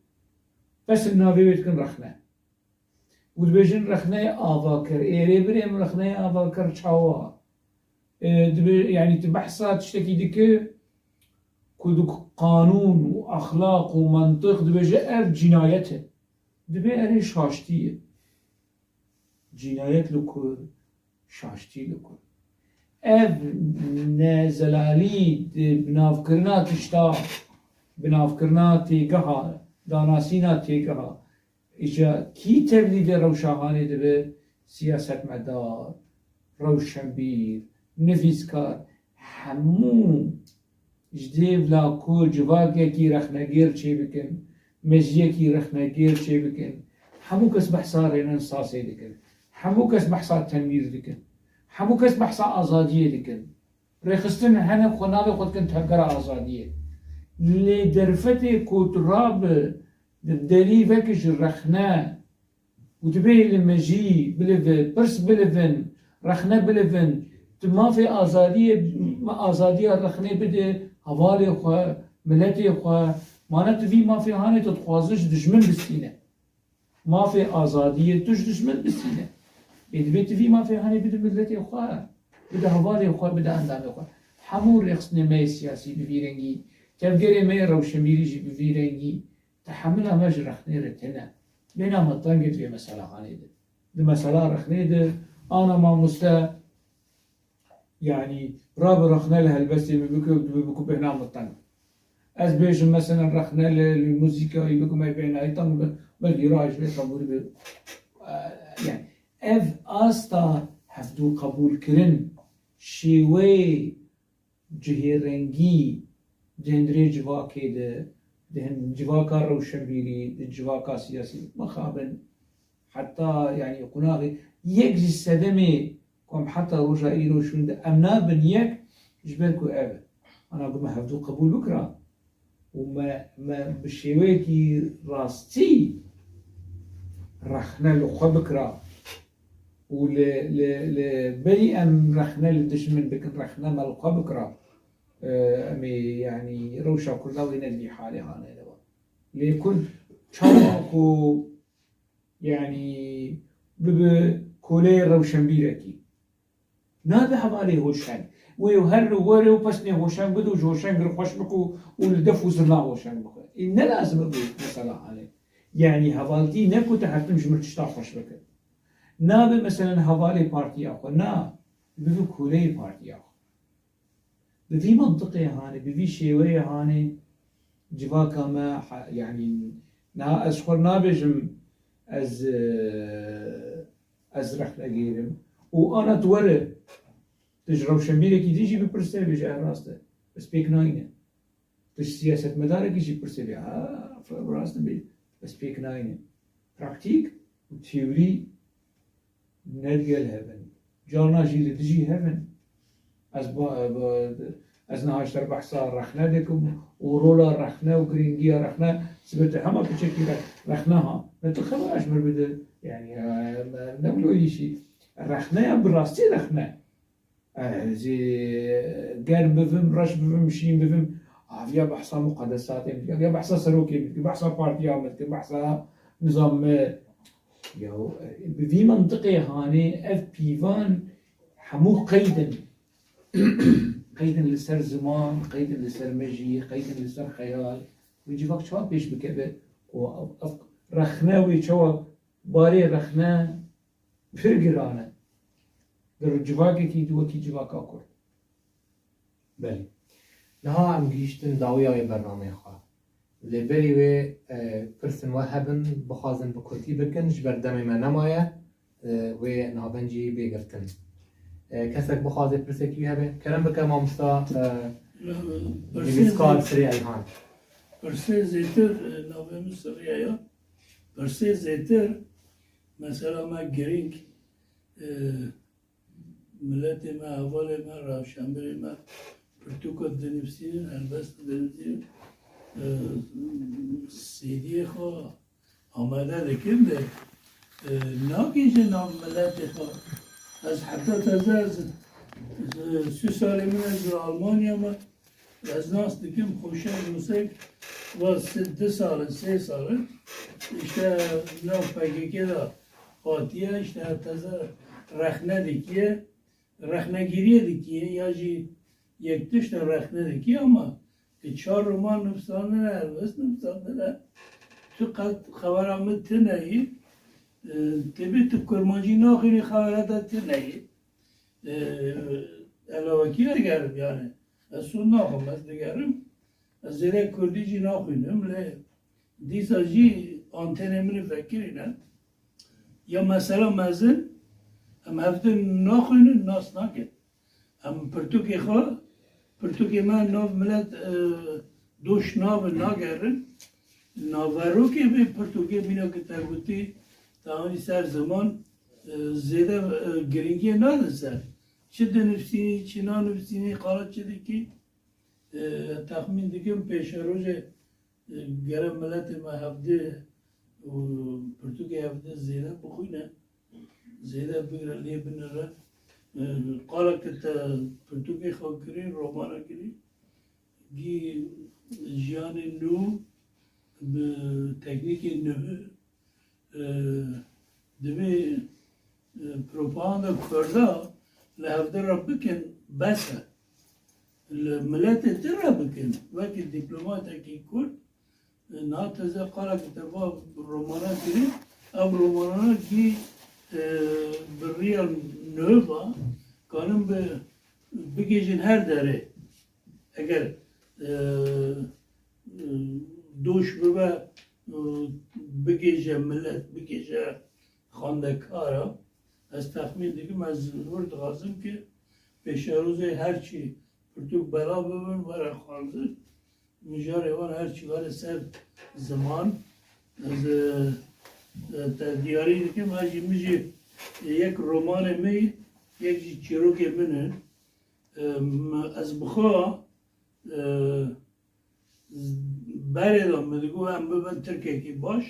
Bes navê wê dikin rexne. Û dibêjin rexneyê avakir. Ê rêbirê em rexneyê avakir çawa? E, dibê, yanî tu behsa tiştekî dike ku di qanûn û exlaq û mentiq dibêje ev cînayet e. Dibê erê şaştî ye. Cînayet li ku? Şaştî li ku? Ev nezelalî di binavkirina tişta, binavkirina têgeha, danasîna têgeha, îca kî tevlîdê rewşa hanê dibe? Siyasetmedar, rewşenbîr, nivîskar, hemû ji dêvla ku civakekî rexnegêr çêbikin, mejiyekî rexnegêr çêbikin, hemû kes behsa rênesasê dikin, hemû kes behsa tenwîr dikin, hemû kes behsa azadiyê dikin. Rêxistin hene xwe navê xwe dikin tevgera azadiyê. Lê derfetê ku tu rabe di derî veke ji rexne û dibê li mejî bilive, pirs bilivin, rexne bilivin, tu mafê azadiyê, azadiya rexnê bide hevalê xwe, miletê xwe, mane tu vî mafê hanê tu dixwaze ji dijmin bistîne. Mafê azadiyê tu ji dijmin bistîne. Ê dibê tu vî mafê hanê bide miletê xwe, bide hevalê xwe, bide endamê xwe. Hemû rêxistinê me yê siyasî bi vî rengî, tevgerê me yê rewşenbîrî jî bi vî rengî, Tehemila me ji rexnê re tune. Bêhna me teng e di vê mesela hanê de. Di mesela rexnê de, ana mamoste, yanî, rabe rexne li helbestê min bike û dibe biku bêhna me teng. Ez bêjim, meselen, rexne li, li muzîkayî bikim, ey bêhnayî teng be, belkî rayê ji vê qebûlî be. Eh, yanî, ev asta hevdû qebûlkirin, şêweyê cihêrengî di hundirê civakê de, di hin-, civaka rewşenbîrî, di civaka siyasî mixabin, heta, yanî, qunaxê yek ji sedemê ku em heta roja îro şûnde em nabin yek, ji ber ku ev e. Ana ku me hevdû qebûl bikira û me, me bi şêweyekî rastî rexne li xwe bikira, û li, li, li berî em rexne li dijmin bikin, rexne me li xwe bikira, e, em ê, yanî, rewşa Kurda wê ne di vî halê hanê de be. Lê Kurd çawa ku, yanî, bibe koleyê rewşenbîrekî, nabe hevalê hoşeng. Wê her li werê û pesnê hoşeng bide û ji hoşeng re xweş bike û, û li def û zirna hoşeng bike. Ê, ne lazim e bu mesela hanê. Yanî hevaltî ne ku tu her tim ji min tişta xweş bike. Nabe, meselen, hevalê partiya xwe, na, bibe koleyê partiya xwe. Bi vî mantiqê hanê, bi vî şêweyê hanê, civaka me, ha-, yanî, na, ez xwe nabêjim, ez, e, ez rexnegêr im. Û ana tu were, tu ji rewşenbîrekî din jî bipirse, bêje, ev rast e. Ez pêk nayîne. Tu ji siyasetmedarekî jî pirsê bê, ha, rast dibê, ez pêk nayînim. Praktîk û teorî ne digel hev in. Carna jî li dijî hev in. Ez ba, ba, ez niha ji te re behsa rexne dikim û rola rexne û girîngiya rexne, sibê tu hema piçekî re, rexne ha. Ne tu xebera ji min bide. Yanî, e, ne wilo yî jî. Rexne ya bi rastî rexne. Ez ê germ bibim, reş bibim, şîn bibim. Aviya behsa muqedesatê min dike, aviya behsa serokê min dike, behsa partiya min dike, behsa nizam me. Ya, bi vî mintiqê hanê ev pîvan hemû qeyd in. Qeyd in li ser ziman, qeyd in li ser mejî, qeyd in li ser xeyal. Wê civak çawa pêş bikeve? Û ev, ev rexne wê çawa, barê rexne pir giran e. di civakekî di wekî civaka Kurd. Belê. Niha em gihîştin dawiya wê bernameyê xwe. Lê berî wê, e, pirsên we hebin, bixwazin bi kurdî bikin, ji ber demê me nemaye, e, wê navend jî bê girtin. E, kesek bixwaze pirsekî wî hebe, kerem bike mamosta, e, Pirsê nivîskar zêtir. Sirê Eyhan. Pirsê zêtir, e, navê min Sirê ye. Pirsê zêtir, mesela me girîng, e, Miletê me, hevalê me, rewşenbirê me pirtûka dinivîsînin, helbesta dinivîsînin, e, C D'yê xwe amade dikin de, e, nagihîjin nav miletê xwe. Ez heta teze, ez, e, sî salê min ez li Almanya me, ez nas dikim, Xweşeng Musek, va sê, du sal in, sê sal in, îşte nav P K K de hatiye, îşte teze rexne dikiye, rexnegiriyê dikiye ya jî yek tişt rexne dikiye ama tu çar roman nivîsandine, helbest nivîsandine, tu qet xebera min tune yî, e, tebî tu kurmancî naxwînî, xebera te tune yî. E, ez lawekî digerim yani. Ez sûd naxwim, ez digerim. Ez zêde kurdî jî naxwînim, lê dîsa jî antenê min ê vekirî ne. Ya mesela mezin, em hevdin naxwînin, nas nakin. Em pirtûkê xwe, pirtûkê me nav milet, e, doş nav nagerin. Naverokê vê pirtûkê mîna ku te gotî, te anî ser ziman, e, zêde, e, girîngiyê nadin ser. Çi dinivîsînî, çi nanivîsînî, qala çi dikî, e, texmîn dikim pêşerojê, e, gere miletê me hevdî û pirtûkê hevdî zêde bixwîne, zêde bigire lê binire. E, qala ke te pirtûkê xwe kirî, romana kirî, gî jiyanê nû bi teknîkê nuhî, e, divê, e, propaganda Kurda li hevdî re bikin, bes e. Li miletê din re bikin. Wekî dîplomatekî Kurd, e, niha teze qala ku te va romana kirî, ev romanana gî, e, bi riya nuhî va, kanin bi, bigihîjin her derê. Eger, e, e, doş bibe, e, bigihîje milet, bigihîje xwendekara, ez texmîn dikim, ez li wir dixwazim ki pêşerojê her çî pirtûk belav bibin, were xwendin. Mijarê wan her çî were ser ziman. Ez, e, e, te diyarî dikim, her jî min jî yek romanê min, yek jî çîrokê min in. E, m-, ez bi xwe, e, berê de min digot em bibin tirkekî baş.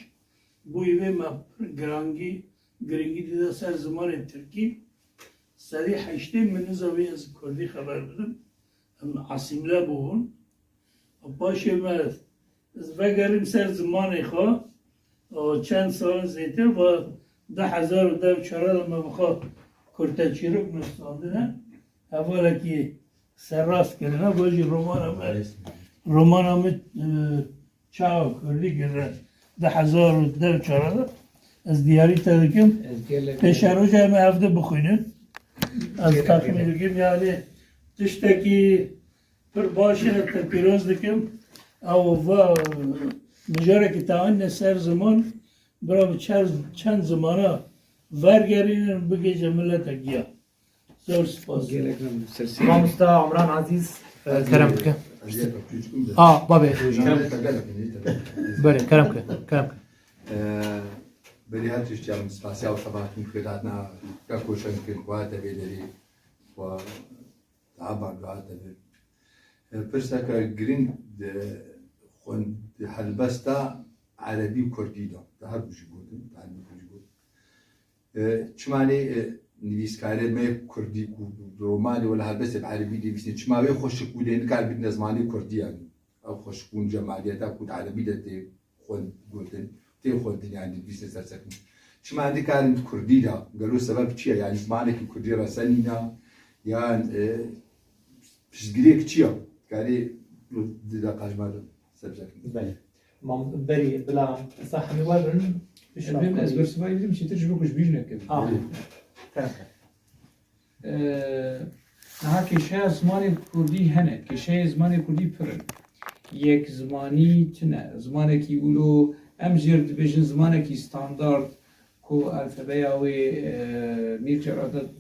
Bo vê me pir girangî, girîngî dide ser zimanê tirkî. Sedî heştê min niza wî ez kurdî xeber bidim. Em asîmle bûbûn. Paşê me ez vegerim ser zimanê xwe. O çend sal zêtir va du hezar û deh çar de me bi xwe kurteçîrok nivîsandine. Hevalekî serrast kirine, va jî romana me, romana me, e, çawa kurdî kirine. Du hezar û deh çar de ez diyarî te dikim. Ez gelek Pêşeroja me hevdî bixwînin. Ez gelek texmîn gelek. Dikim yani tiştekî pir baş e, te pîroz dikim. Ew va mijarekî te anîne ser ziman, bira bi çer-, çend zimana vergerînin, bigihîje miletek ya. Zor spas. Gelek memnun. Ser sê. Mamosta Umran Aziz, e, kerem bike. A, babê. Kerem bike. Buyurun, kerem bike, kerem bike. E, berî her tiştî em spasiya û xebatên ku hatine, ka koşan kir, ku hate vê derî, ku daha bang hate vê. E, pirseke girîng di xwend-, di helbesta erebî û kurdî de. Di her du jî gotin, di her du jî gotin. E, çima lê, e, nivîskarê me kurdî ku romanê wela helbestê bi erebî dinivîsîne, çima wê xweşik bû lê nikare bidine zimanê kurdî yanî? Ew xweşik bûn cemaliyeta ku di erebî de tê xwend gotin, tê xwendin yanî dinivîsîne ser sekin. Çima nikarin di kurdî de? Gelo sebeb çi ye? Yanî zimanekî kurdî resen nîne? Yan, e, piştgirêk çi ye? Karê di deqa ji me re ser bisekin. Belê. Mam, berî bila qisa hemî werin. Em ê ez bersivayî bidim, çêtir ji bo ku ji bîr nekim. Ah. Belê. Kerem ke. Niha kêşeya zimanê kurdî hene, kêşeyê zimanê kurdî pir in. Yek zimanî tune, zimanekî wilo em jê re dibêjin zimanekî standard ku alfabeya wê, e, Mîr Celadet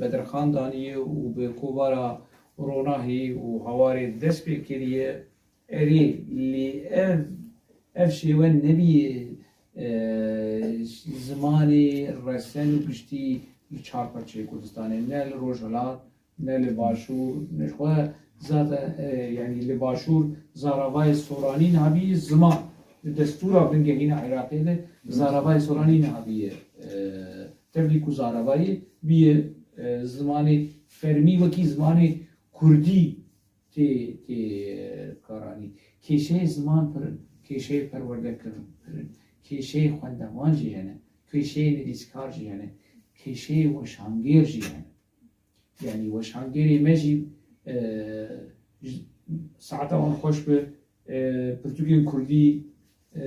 Bedirxan daniye û bi kovara Ronahî û Hawarê dest pê kiriye. Erê, lê ev, ev şêwe nebî, e, zimanê resen û giştî li çar parçeyê Kurdistanê, ne li Rojhilat, ne li Başûr, ne xwe zaten, e, yanî li Başûr zaravayê soranî niha bî ziman. Li destûra bingehîna Iraqê de zaravayê soranî niha bîye, e, tevlî ku zaravayê bîye, e, zimanê fermî wekî zimanê kurdî tê, tê karanî. Kêşeyê ziman pir in, kêşeyê perwerdekirin pir in, kêşeyê xwendevan jî hene, kêşeyê nivîskar jî hene, kêşeyê weşangêr jî hene. Yanî weşangêrê me jî, e, ji, saeta wan xweş be, e, pirtûkên kurdî, e,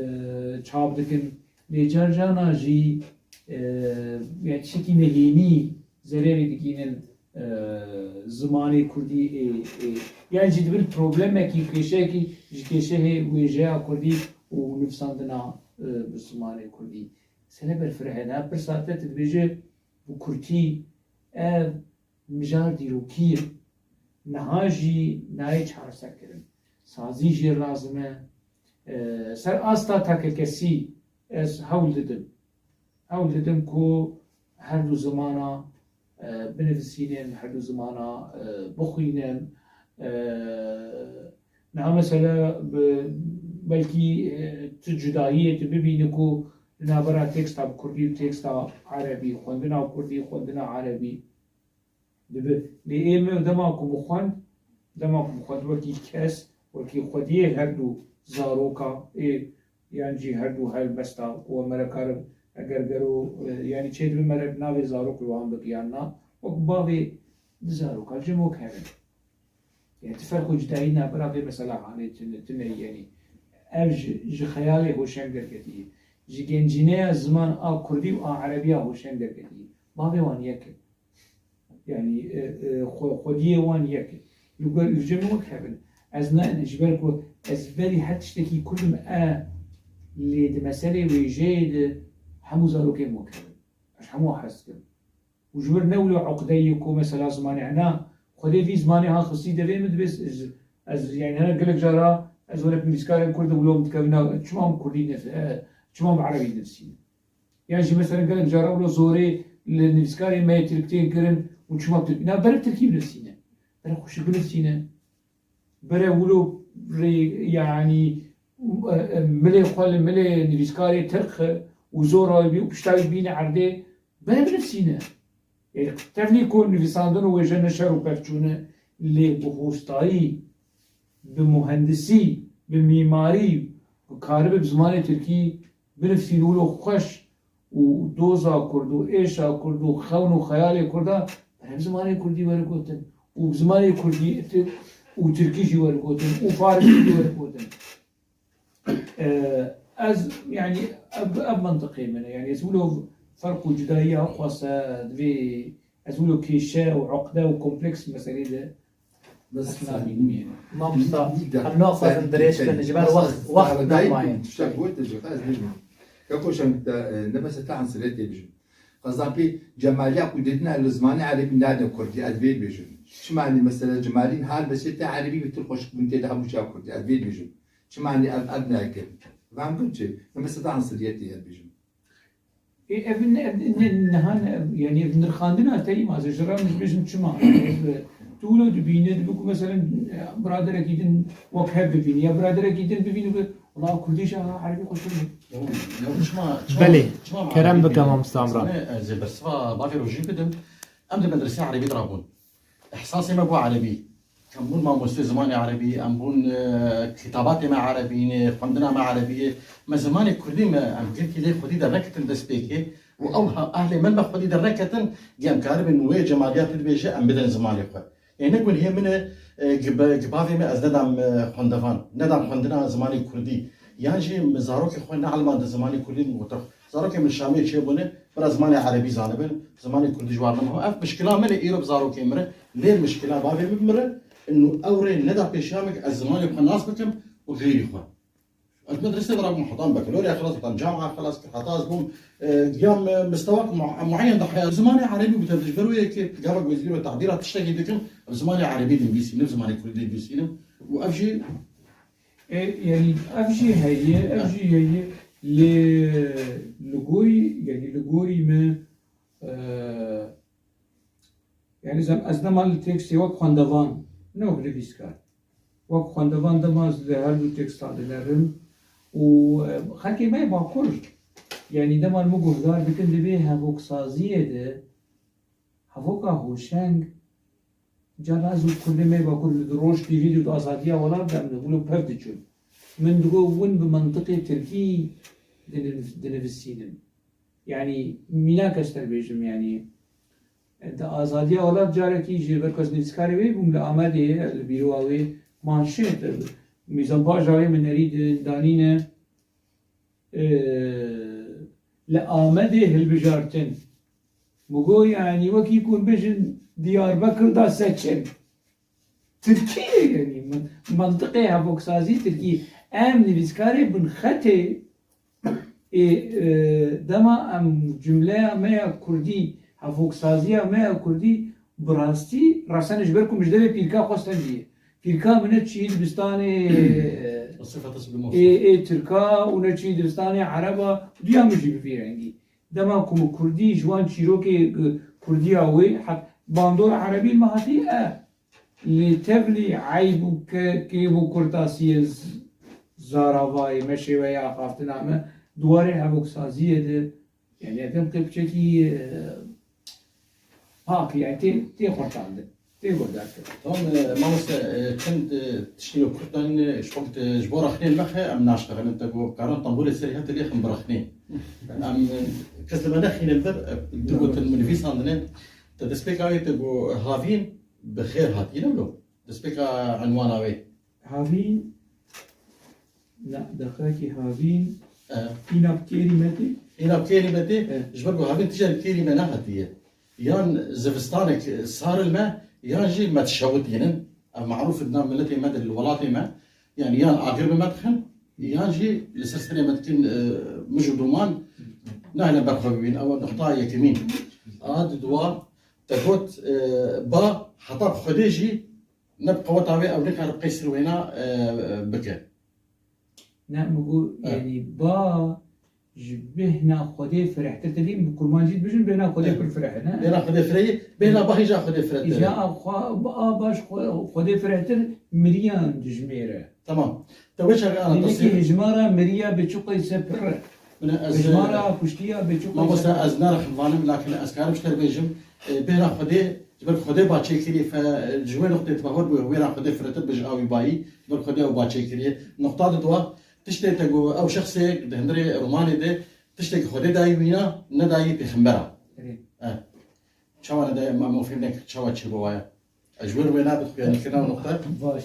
çap dikin. Lê car carna jî, e, yani tiştekî nehênî zererê digînin, e, zimanê kurdî ê, ê, yan jî dibin problemekî, kêşeyekî ji kêşehê wêjeya kurdî û nivîsandina, e, bi zimanê kurdî. Sene berfireh e. Niha pirsa te tu dibêje bi kurtî ev mijar dîrokî ye. Niha jî nayê çareserkirin. Sazî jê lazim e. E, ser asta takekesî ez hewl didim. Hewl didim ku her du zimana, e, binivîsînim, her du zimana, e, bixwînim. E, niha mesela bi, belkî, e, tu cudayiyê tu bibînî ku li navbera teksta bi kurdî û teksta erebî, xwendina kurdî, xwendina erebî, dibe. Lê ê me dema ku bixwend, dema ku bixwend wekî kes, wekî xwediyê her du zaroka ê, yan jî her du helbesta ku em me re karin, eger gero, e, yanî çêdibe me re navê zarok li wan bike yan na, wek bavê di zaroka jî wek hev in. Yani ti ferq û cudayî navbera vê mesela hanê tune, tune yanî. Ev ji, ji xeyalê hoşeng derketiye. Ji gencîneya ziman a kurdî û a erebiya hoşeng derketiye. Bavê wan yek e. Yanî, e, e, xwe-, xwediyê wan yek e. Li gor û ji min wek hev in. Ez ne, ji ber ku ez berî her tiştekî kurd im e, lê di meselê wêjeyê de hemû zarokên wek hev in. Ez hemû hez dikim. Û ji wir ne wilo uqdeyê ku mesela zimanê hena, xwedê vî zimanê ha xistî devê min dibê ez, ez, yani hene gelek cara ez were nivîskarên kurd wilo min dikevina, çima min kurdî nivîs-, e, çima min erebî nivîsîne? Yan jî mesela gelek cara wilo zorê li nivîskarê me yê tirk tên kirin û çima tirk, na bere tirkî binivîsîne. Bere xweşik binivîsîne. Bere wilo rê, yanî, e, e, milê xwe li milê nivîskarê tirk xe û zora wî bî û pişta wî bîne erdê, bere binivîsîne. Ê, tevlî ku nivîsandin û wêje ne şer û pevçûn e, lê bi hostayî, bi muhendisî, bi mîmarî, ku karibe bi zimanê tirkî binivîsîne wilo xweş û doza kurd û êşa kurd û xewn û xeyalê kurda bi zimanê kurdî were gotin û bi zimanê kurdî tir-, û tirkî jî were gotin û farisî jî were gotin. E, ez, yani, ev, ev mentiqê min e. Yani, ez wilo ferq û cudayiya xwese divê, ez wilo kêşe û uqde û kompleks meselê de Bes ez nabînim yani. Mamosta, em naxwazin dirêj bin, ji ber wext, wext nemaye. Tiştek gote jî, ez bêjim. Kako şem te, e, ne bes te ansirê tê bijim. Qezapî Cemaliya ku didine li zimanê erebî nade kurdî, ez vê dibêjim. Çimanî mesela Cemalî niha li besê te erebî bi tir xweşik bûn tê de hemû çav kurdî, ez vê dibêjim. Çimanî ev, ev nayê kevin. Van gund çi? Min mesela ansiriyetê ez bêjim. Ê, ev ne, ev ne, niha ne, ev, yani ev nirxandina te îma, ez ji re min dibêjim çima. Ev, tu wilo dibîne, dibe ku meselen, e, biraderekî din wek hev bibîne, ya biraderekî din bibîne, bi, wala kurdî jî ha erebî xweş bibîne. Çima, çima, Belê, çima kerem erebî bike, bîne? Mamosta Emran. Ez ê bersiva bavê rojî bidim. Em di medresê erebî de rabûn. Îhsasê me bû erebî. Em bûn mamostê zimanê erebî, em bûn, e, kitabatê me erebî ne, xwendina me erebî ye. Me zimanê kurdî me, em gelkî lê xwedî derneketin destpêkê û ew ha-, ehlê me me xwedî derneketin, em karibin wê Cemaliya tu dibêje, em bidin zimanê xwe. Ê ne gunhê min e, e, gi be-, gi bavê me ez nedam, e, xwendevan, nedam xwendina zimanê kurdî. Yan jî min zarokê xwe neelimand zimanê kurdî, min gote, Zarokên min Şamê çêbûne, bira zimanê erebî zanibin, zimanê kurdî ji wan nemaha. Ev mişkila min e îro bi zarokên min re. Lê mişkila bavê min bi min re, inu ew rê neda pêşiya min ku ez zimanê xwe nas bikim û xeyrî xwe. Ez medresê de rabûm, hetan bekalorya xilas, hetan camia xilas kir, heta ez bûm, e, ya me-, mistewak mu-, muayyen de heya. Zimanê erebî bû tevde ji ber wê yekê gava ku ez îro tadîra tiştekî dikim, bi zimanê erebî dinivîsînim, zimanê kurdî dinivîsînim. Û ev jî E, yanî ev jî heye, ev jî heye. Lê li gorî, yanî li gorî me, e, yanî zan-, ez dema li tekstê wek xwendevan, ne wek nivîskar. Wek xwendevan dema ez li her du tekstan dinerim û, e, xelkê me yê Bakur, yanî dema min guhdar dikin, divê hevoksaziyê de hevoka Hoşeng, carna ez û kurdê me Bakur li roj tîvî de di azadiya welat de em li wilo pev diçûn. Min digot, win bi mentiqê tirkî diniv-, dinivîsînin. Yanî mînak ez te bêjim, yanî di azadiya welat carekî ji ber ku ez nivîskarê wê bûm li Amedê, li bîroya wê manşêt, mîzanpaja wê min nerî di-, danîne, e, li Amedê hilbijartin. Min got, yanî wekî ku hûn bêjin Diyarbekir da seçin. Tirkî ye, yanî min-, mentiqê hevoksazî tirkî. Em nivîskarê bin xetê ê, e, dema em cumleya me ya kurdî, hevoksaziya me ya kurdî bi rastî, rasen ji ber ku min ji devê pîrka xwe stendî ye. Pîrka min ne çî dibistanê, e, Sifetes bi ê, ê tirka û ne çî dibistanê ereba, duya min jî bi vî rengî. Dema ku min kurdî ji wan çîrokê, e, kurdiya wê, het bandor erebî li me hatî, e, lê tevlî eyb û ke-, kêf û kurtasiyê z-, zaravayê me, şêweya axaftina me, di warê hevoksaziyê de, yanî ev demkê piçekî, e, pak, yanî tê, tê xurtandin, tê guhdarkirin. Tamam, e, mamoste, e, çend, e, tiştê wek kurtan, e, ji xwe, e, ji bo rexnên me xe, em naştexilin, te got, karan tembûrê serê hev te lê xin bi rexnê. Em, e, kes li me nexîne li vir, e, tu gotin min nivîsandine, te destpêka wê te got, havîn, bi xêr hatî, ne wilo? Destpêka enwana wê. Havîn, na, deqekî havîn, E. Îna bi kêrî me tê? Îna bi kêrî me tê, E. Ji ber ku havîn tije li kêrî me nehatiye. Yan zivistanek sar li me, yan jî me dişewitînin. Ev marûf e di nav miletê me de, li welatê me. Yanî yan agir bi me dixin, yan jî li ser serê me dikin, e, mij û dûman, nahêlin ber xwe bibîn. Ew nuqta yekemîn. A di dua, te got, e, ba heta bi Xwedê jî ne bi qeweta wê ew nikare bi qeysir wêna, e, bike. Ne, min got, E. Yanî ba ji bêhna Xwedê firehtir, te dî bi kurmancî dibêjin, bêhna Xwedê E. pir fireh e, ne? Bêhna Xwedê firehî, bêhna ba hîja Xwedê firehtir. Îja a xwe, a baş xwe, Xwedê firehtir miriyan dijmêre. Tamam. Te wê çaxê ana Dînekî tasîr. Hijmara miriya bêçûqê se pir e. Min ez, Hijmara kuştiya bêçûqê se pir e. Mamoste, ez nerixim vanim, lakin ez karim ji te re bêjim, e, bêhna Xwedê, ji ber Xwedê ba çêkirî, fe, ji wê noqtê tu bahwer bû, wêra Xwedê firehtir be ji awî bayî, ji ber Xwedê ew ba çêkiriye. Noqta di dua, tiştê te got, ew şexsê di hundirê romanê de, tiştê ku Xwedê dayî wîna, nedayî pêxembera. Erê. E. Çawa nedayî, ma, ma fêm nekir, çawa çêbû waya? Ez ji wir wê nabe xuyanîkirina ew noqte. Baş.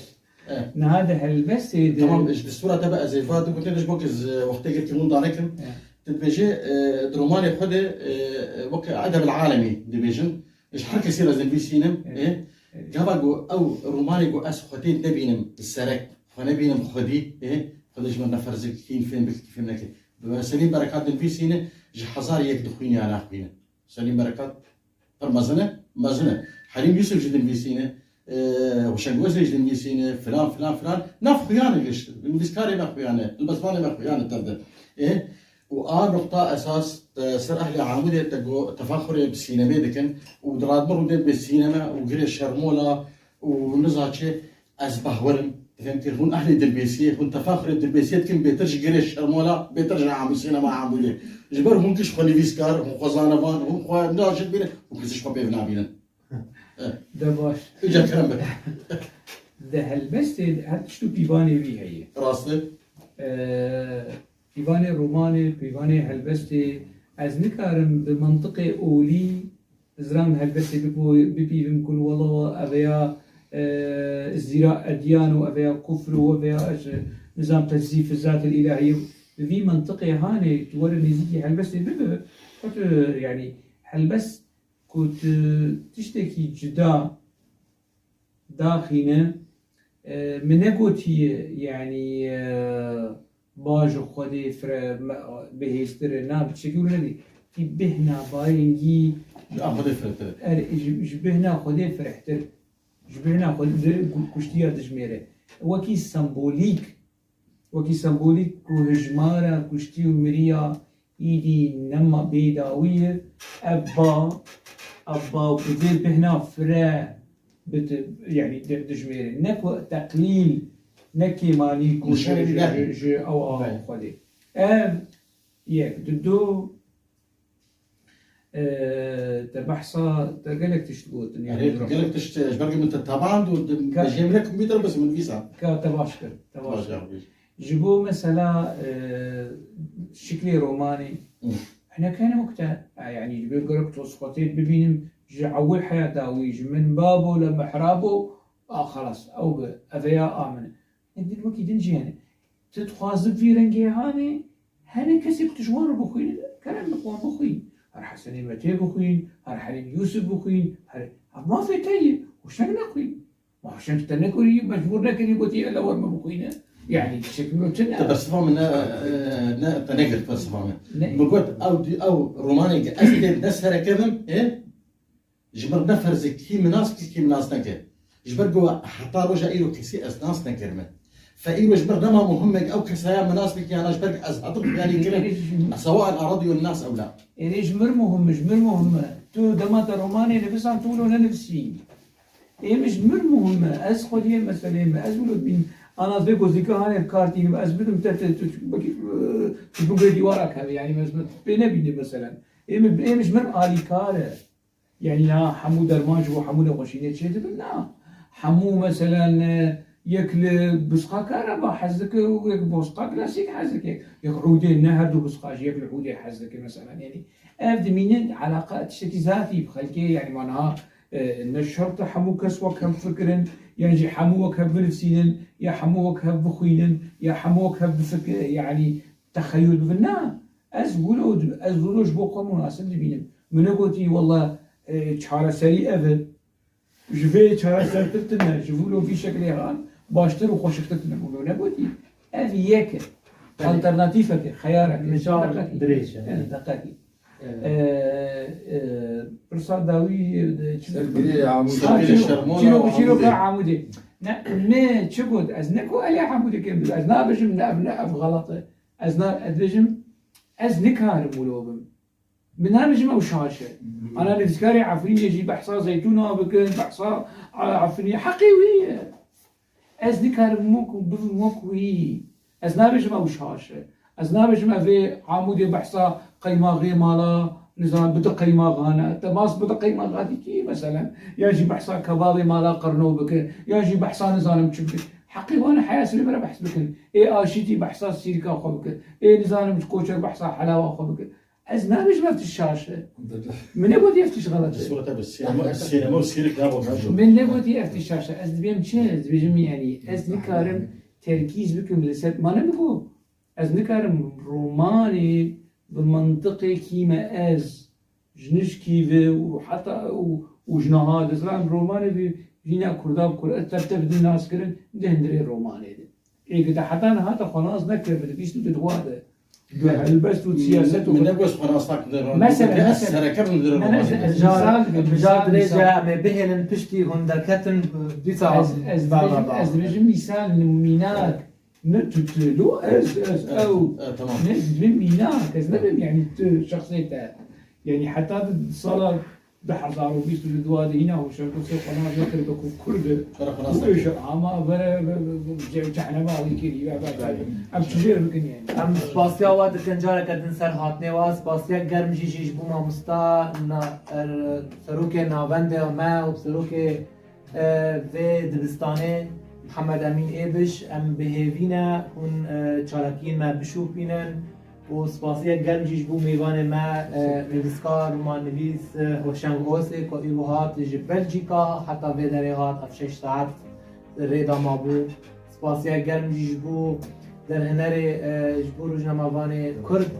E. Niha di helbestê de Tamam, ji destûra te be ez ê va du gotê de ji bo ku ez, e, wextê girkî hûn danekim. E. Tu dibêje, e, di romanê xwe de, e, wek edeb el alemî dibêjin. Ji her kesî re ez dinivîsînim. E. E. E. Gava ku ew romanê ku ez xwedê nebînim serek, xwe nebînim xwedî, e, xwedê ji min re ferz kîn fêm bikî, fêm nekî. Bi Selîm Berekat dinivîsîne, ji hezar yek dixwîne ya naxwîne. Selîm Berekat pir mezin e, mezin e. Herîm Yusuf jî dinivîsîne, e, Huşeng Wezîr jî dinivîsîne, filan, filan, filan. Nav xuyan e gişt, nivîskarê me xuyan e, helbestvanê me xuyan e tev de. E, û a noqta esas, e, ser ehlê Amûdê te got, tefaxurê bi sînemê dikin û di radbir rûdê bê sîneme û girê şermola û niza çi. Ez bahwer im, difem kir, hûn ehlê Dirbêsiyê, hûn tefaxurê Dirbêsiyê dikin, bêtir ji girê şermola, bêtir ji Amû-, sînema Amûdê. Ji ber hûn giş xwe nivîskar, hûn xwe zanevan, hûn xwe nacil bînin, hûn kesî ji xwe pêv nabînin. De baş. Îca kerem be. Di helbestê her tişt û pîvanê wî heye. Rast e. Ee, Pîvanê romanê, pîvanê helbestê, ez nikarim bi mentiqê olî ziram helbestê bipo-, bipîvim ku wela ev ya, e, îzdîra edyan û ev ya kufr û ev ya, ez nizam teczîf zat el îlahiyê. Bi vî mintiqê hanê tu were nêzîkî helbestê bibe, xwe tu, yanî helbest ku tu tiştekî cuda daxîne, e, min negotiye, yanî, e, ba ji Xwedê fire me-, bihêztir e, na bi tiştekî wilo nedî. Tî bêhna bayingî Ji a Xwedê firehtir e. Er, ji, ji bêhna Xwedê firehtir. Ji bêhna Xwedê di ku-, kuştiya dijmêre. Wekî sembolîk Wekî sembolîk ku hijmara kuştî û miriya îdî nema bêdawî ye, ev ba, ev ba ku vê bêhna fire bidi, yanî di-, dijmêre. Ne ku teqlîl, ne kêmanî ku ji, Nişanê ji, dîdar. ji, ji ew a Belê. Xwedê. Ev yek, di du, Ee, te behsa, te gelek tişt gotin, yani Erê, gelek tişt, ji ber ku min te teband û di Ka- mejê min ne kompîter bes min nivîsa. Ka te baş kir, te baş Baş kir. yapmış. Ji bo mesela, e, şiklê romanê, Hı. hinek hene wek te, e, yani ji bo gerek tosxotê bibînim, ji ewil heya dawî, ji min babo le mihrabo, a xelas, ew bi, ev ya a min. Ê din wekî din jî hene. Tu dixwazî vî rengê hanê, hene kesê ku tu ji wan re bixwînî, kerem bi wan bixwîn. Her Hesenê Metê bixwîn, her Helîm Yûsif bixwîn, her, ev mafê te ye. Hoşeng nexwîn. Ma hoşeng te nekurî, mecbûr nekirî, gotî, "Ele wer min bixwîne." Yani, şekil o tune. Te bersiva min ne, e, ne, te negirt bersiva min. Ne? Min got, ew di-, ew romanê ki ez tê ne serekevim, e? Ji ber ne ferzê kî min nas bike, kî min nas neke. Ji ber ku heta roja îro kesî ez nas nekirime. Fe îro ji ber nema muhim e, ew kesaya min nas bike, yana ji ber ez hatim xuyanî kirim. Sewa an aradiyo nas ew la. Erê ji mir muhim e, ji mir muhim e. Tu dema te romanê nivisan, tu wilo nenivîsî. Ê min ji mir muhim e. Ez xwediyê meselê me. Ez wilo bîn. Ana vê gozîka hanê kartînim. Ez bidim te, te, tu, tu, tu, tu bigre dîwara kevê. Yani, mes-, mes-, pê nebînî meselen. Ê min, ê min ji mir alîkar e. Yani na hemû derman ji bo hemû nexweşînê çêdibin? Na. Hemû, meselen, e, yek li bisqa kareba hez dike û yek bosqa klasîk hez dike. Yek ûdê, ne her du bisqa jî, yek li ûdê hez dike, meselen. Yani ev dimîne eleqa tiştekî zatî bi xelkê, yani ma niha, e, ne şert e hemû kes wek hev bifikirin, yan jî hemû wek hev binivîsînin, ya hemû wek hev bixwînin, ya hemû wek hev bifikir-, yani texeyul bibin. Na. Ez wilo di-, ez wilo ji bo xwe munasib dibînim. Min negotî, "Wela, e, çareserî ev e." Ji vê çaresertir tune, ji wilo vî şekilê han baştir û xweşiktir tune. Wilo negotî. Ev yek e. Belê. Alternatîfek e, xeyarek e. Mijar Deqekî. dirêj e. Evet, deqekî. Evet. E, e, pirsa dawî, e, çi Sergirê Amûdê. Ha, Sergirê çîro-, Şermona çîro-, Çîroka Amûdê. Amûdê. Ne, me çi got? Ez ne ku Elê Amûdê kêm dibim. Ez nabêjim ne ev, ne ev xelat e. Ez na-, ez dibêjim, ez nikarim wilo bim. Min nabêjim ew şaş e. Ana nivîskarê Efrînê jî behsa zeytûna bikin, behsa, a, Efrînê, heqê wî ye. Ez nikarim wek, bibim wek wî. Ez nabêjim ew şaş e. Ez nabêjim ev ê Amûdê behsa qeymaxê mala, nizam, bi di qeymaxan e. Te mas bi di qeymaxa dîtî, meselen. Ya jî behsa kebabê mala Qerno bike, ya jî behsa nizanim çi bike. Heqê wan e heya sibê me re behs bikin. Ê aşîtî behsa sîrika xwe bike. Ê nizanim koçer behsa helawa xwe bike. Ez nabêjim ev tişt şaş e. Min negotî ev tişt xelet e. Sûreta bi sînema, sînema û sîrik nabo mevzu. Min negotî ev tişt şaş e. Ez dibêm çi? Ez dibêjim, yanî, ez nikarim terkîz bikim li ser, ma ne min got, ez nikarim romanê bi mintiqê kî me ez, ji nişkî ve û heta û, û ji niha dizanim romanê bi vîna kurda bi kur, ez tev tev din nas kirin, di hundirê romanê de. Ê, ku te heta niha te xwe nas nekir, bi di bîst û di dua de. Di helbest û siyaset û Min ne gost xwe nas nakin di romanê. Mesela, Min gotiye ez mesela. sereke bim di Ne, ne, romanê. ez, ez Mijar, misal dibim, mijar misal, dirêj e, misal. em ê bihêlin piştî hûn derketin, dîsa Ez, ez ba, ba, dibêjim, ba. ez dibêjim misal, mînak. Ne tu, tu, lo, ez, ez, Evet, ew. evet, tamam. Ne, ez dibêm mînak, ez nebêm, yani, tu şexsê te. Yani, heta di sala du hezar û bîst û dua de hîna Hoşenko sê xwe nas nekir be ku Kurd e. Were xwe nas Û nekir. êşe ama vere, ve, ve, ve, ce-, cehneme alî kirî, ve, ve, Belê. em çi jê re bikin yani? Em spasiya we dikin, careke din ser hatinê we. Spasiya germ jî, jî ji bo mamosta na-, er, serokê navendê me û serokê, e, vê dibistanê, Mihemed Emîn Êbiş. Em bi hêvî ne hûn, e, çalakiyên me bişopînin. û spasiya germ jî ji bo mêvanê me, e, nivîskar, romannivîs, e, Hoşeng Osê, ku îro hat ji Belcîka, heta vê derê hat, ev şeş saet rê de mabû. Spasiya germ jî ji bo Derhinerê, e, ji bo rojnamevanê Kurd,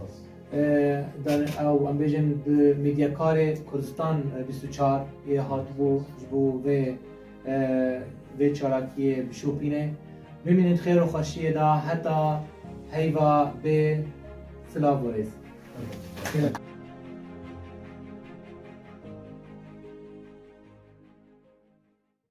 e, der-, ew, em bêjin, bi medyakarê Kurdistan, e, bîst û çar yê hatibû ji bo vê, e, vê çalakiyê bişopîne. Bimînin xêr û xweşiyê de heta heyva bê, silav û rêz.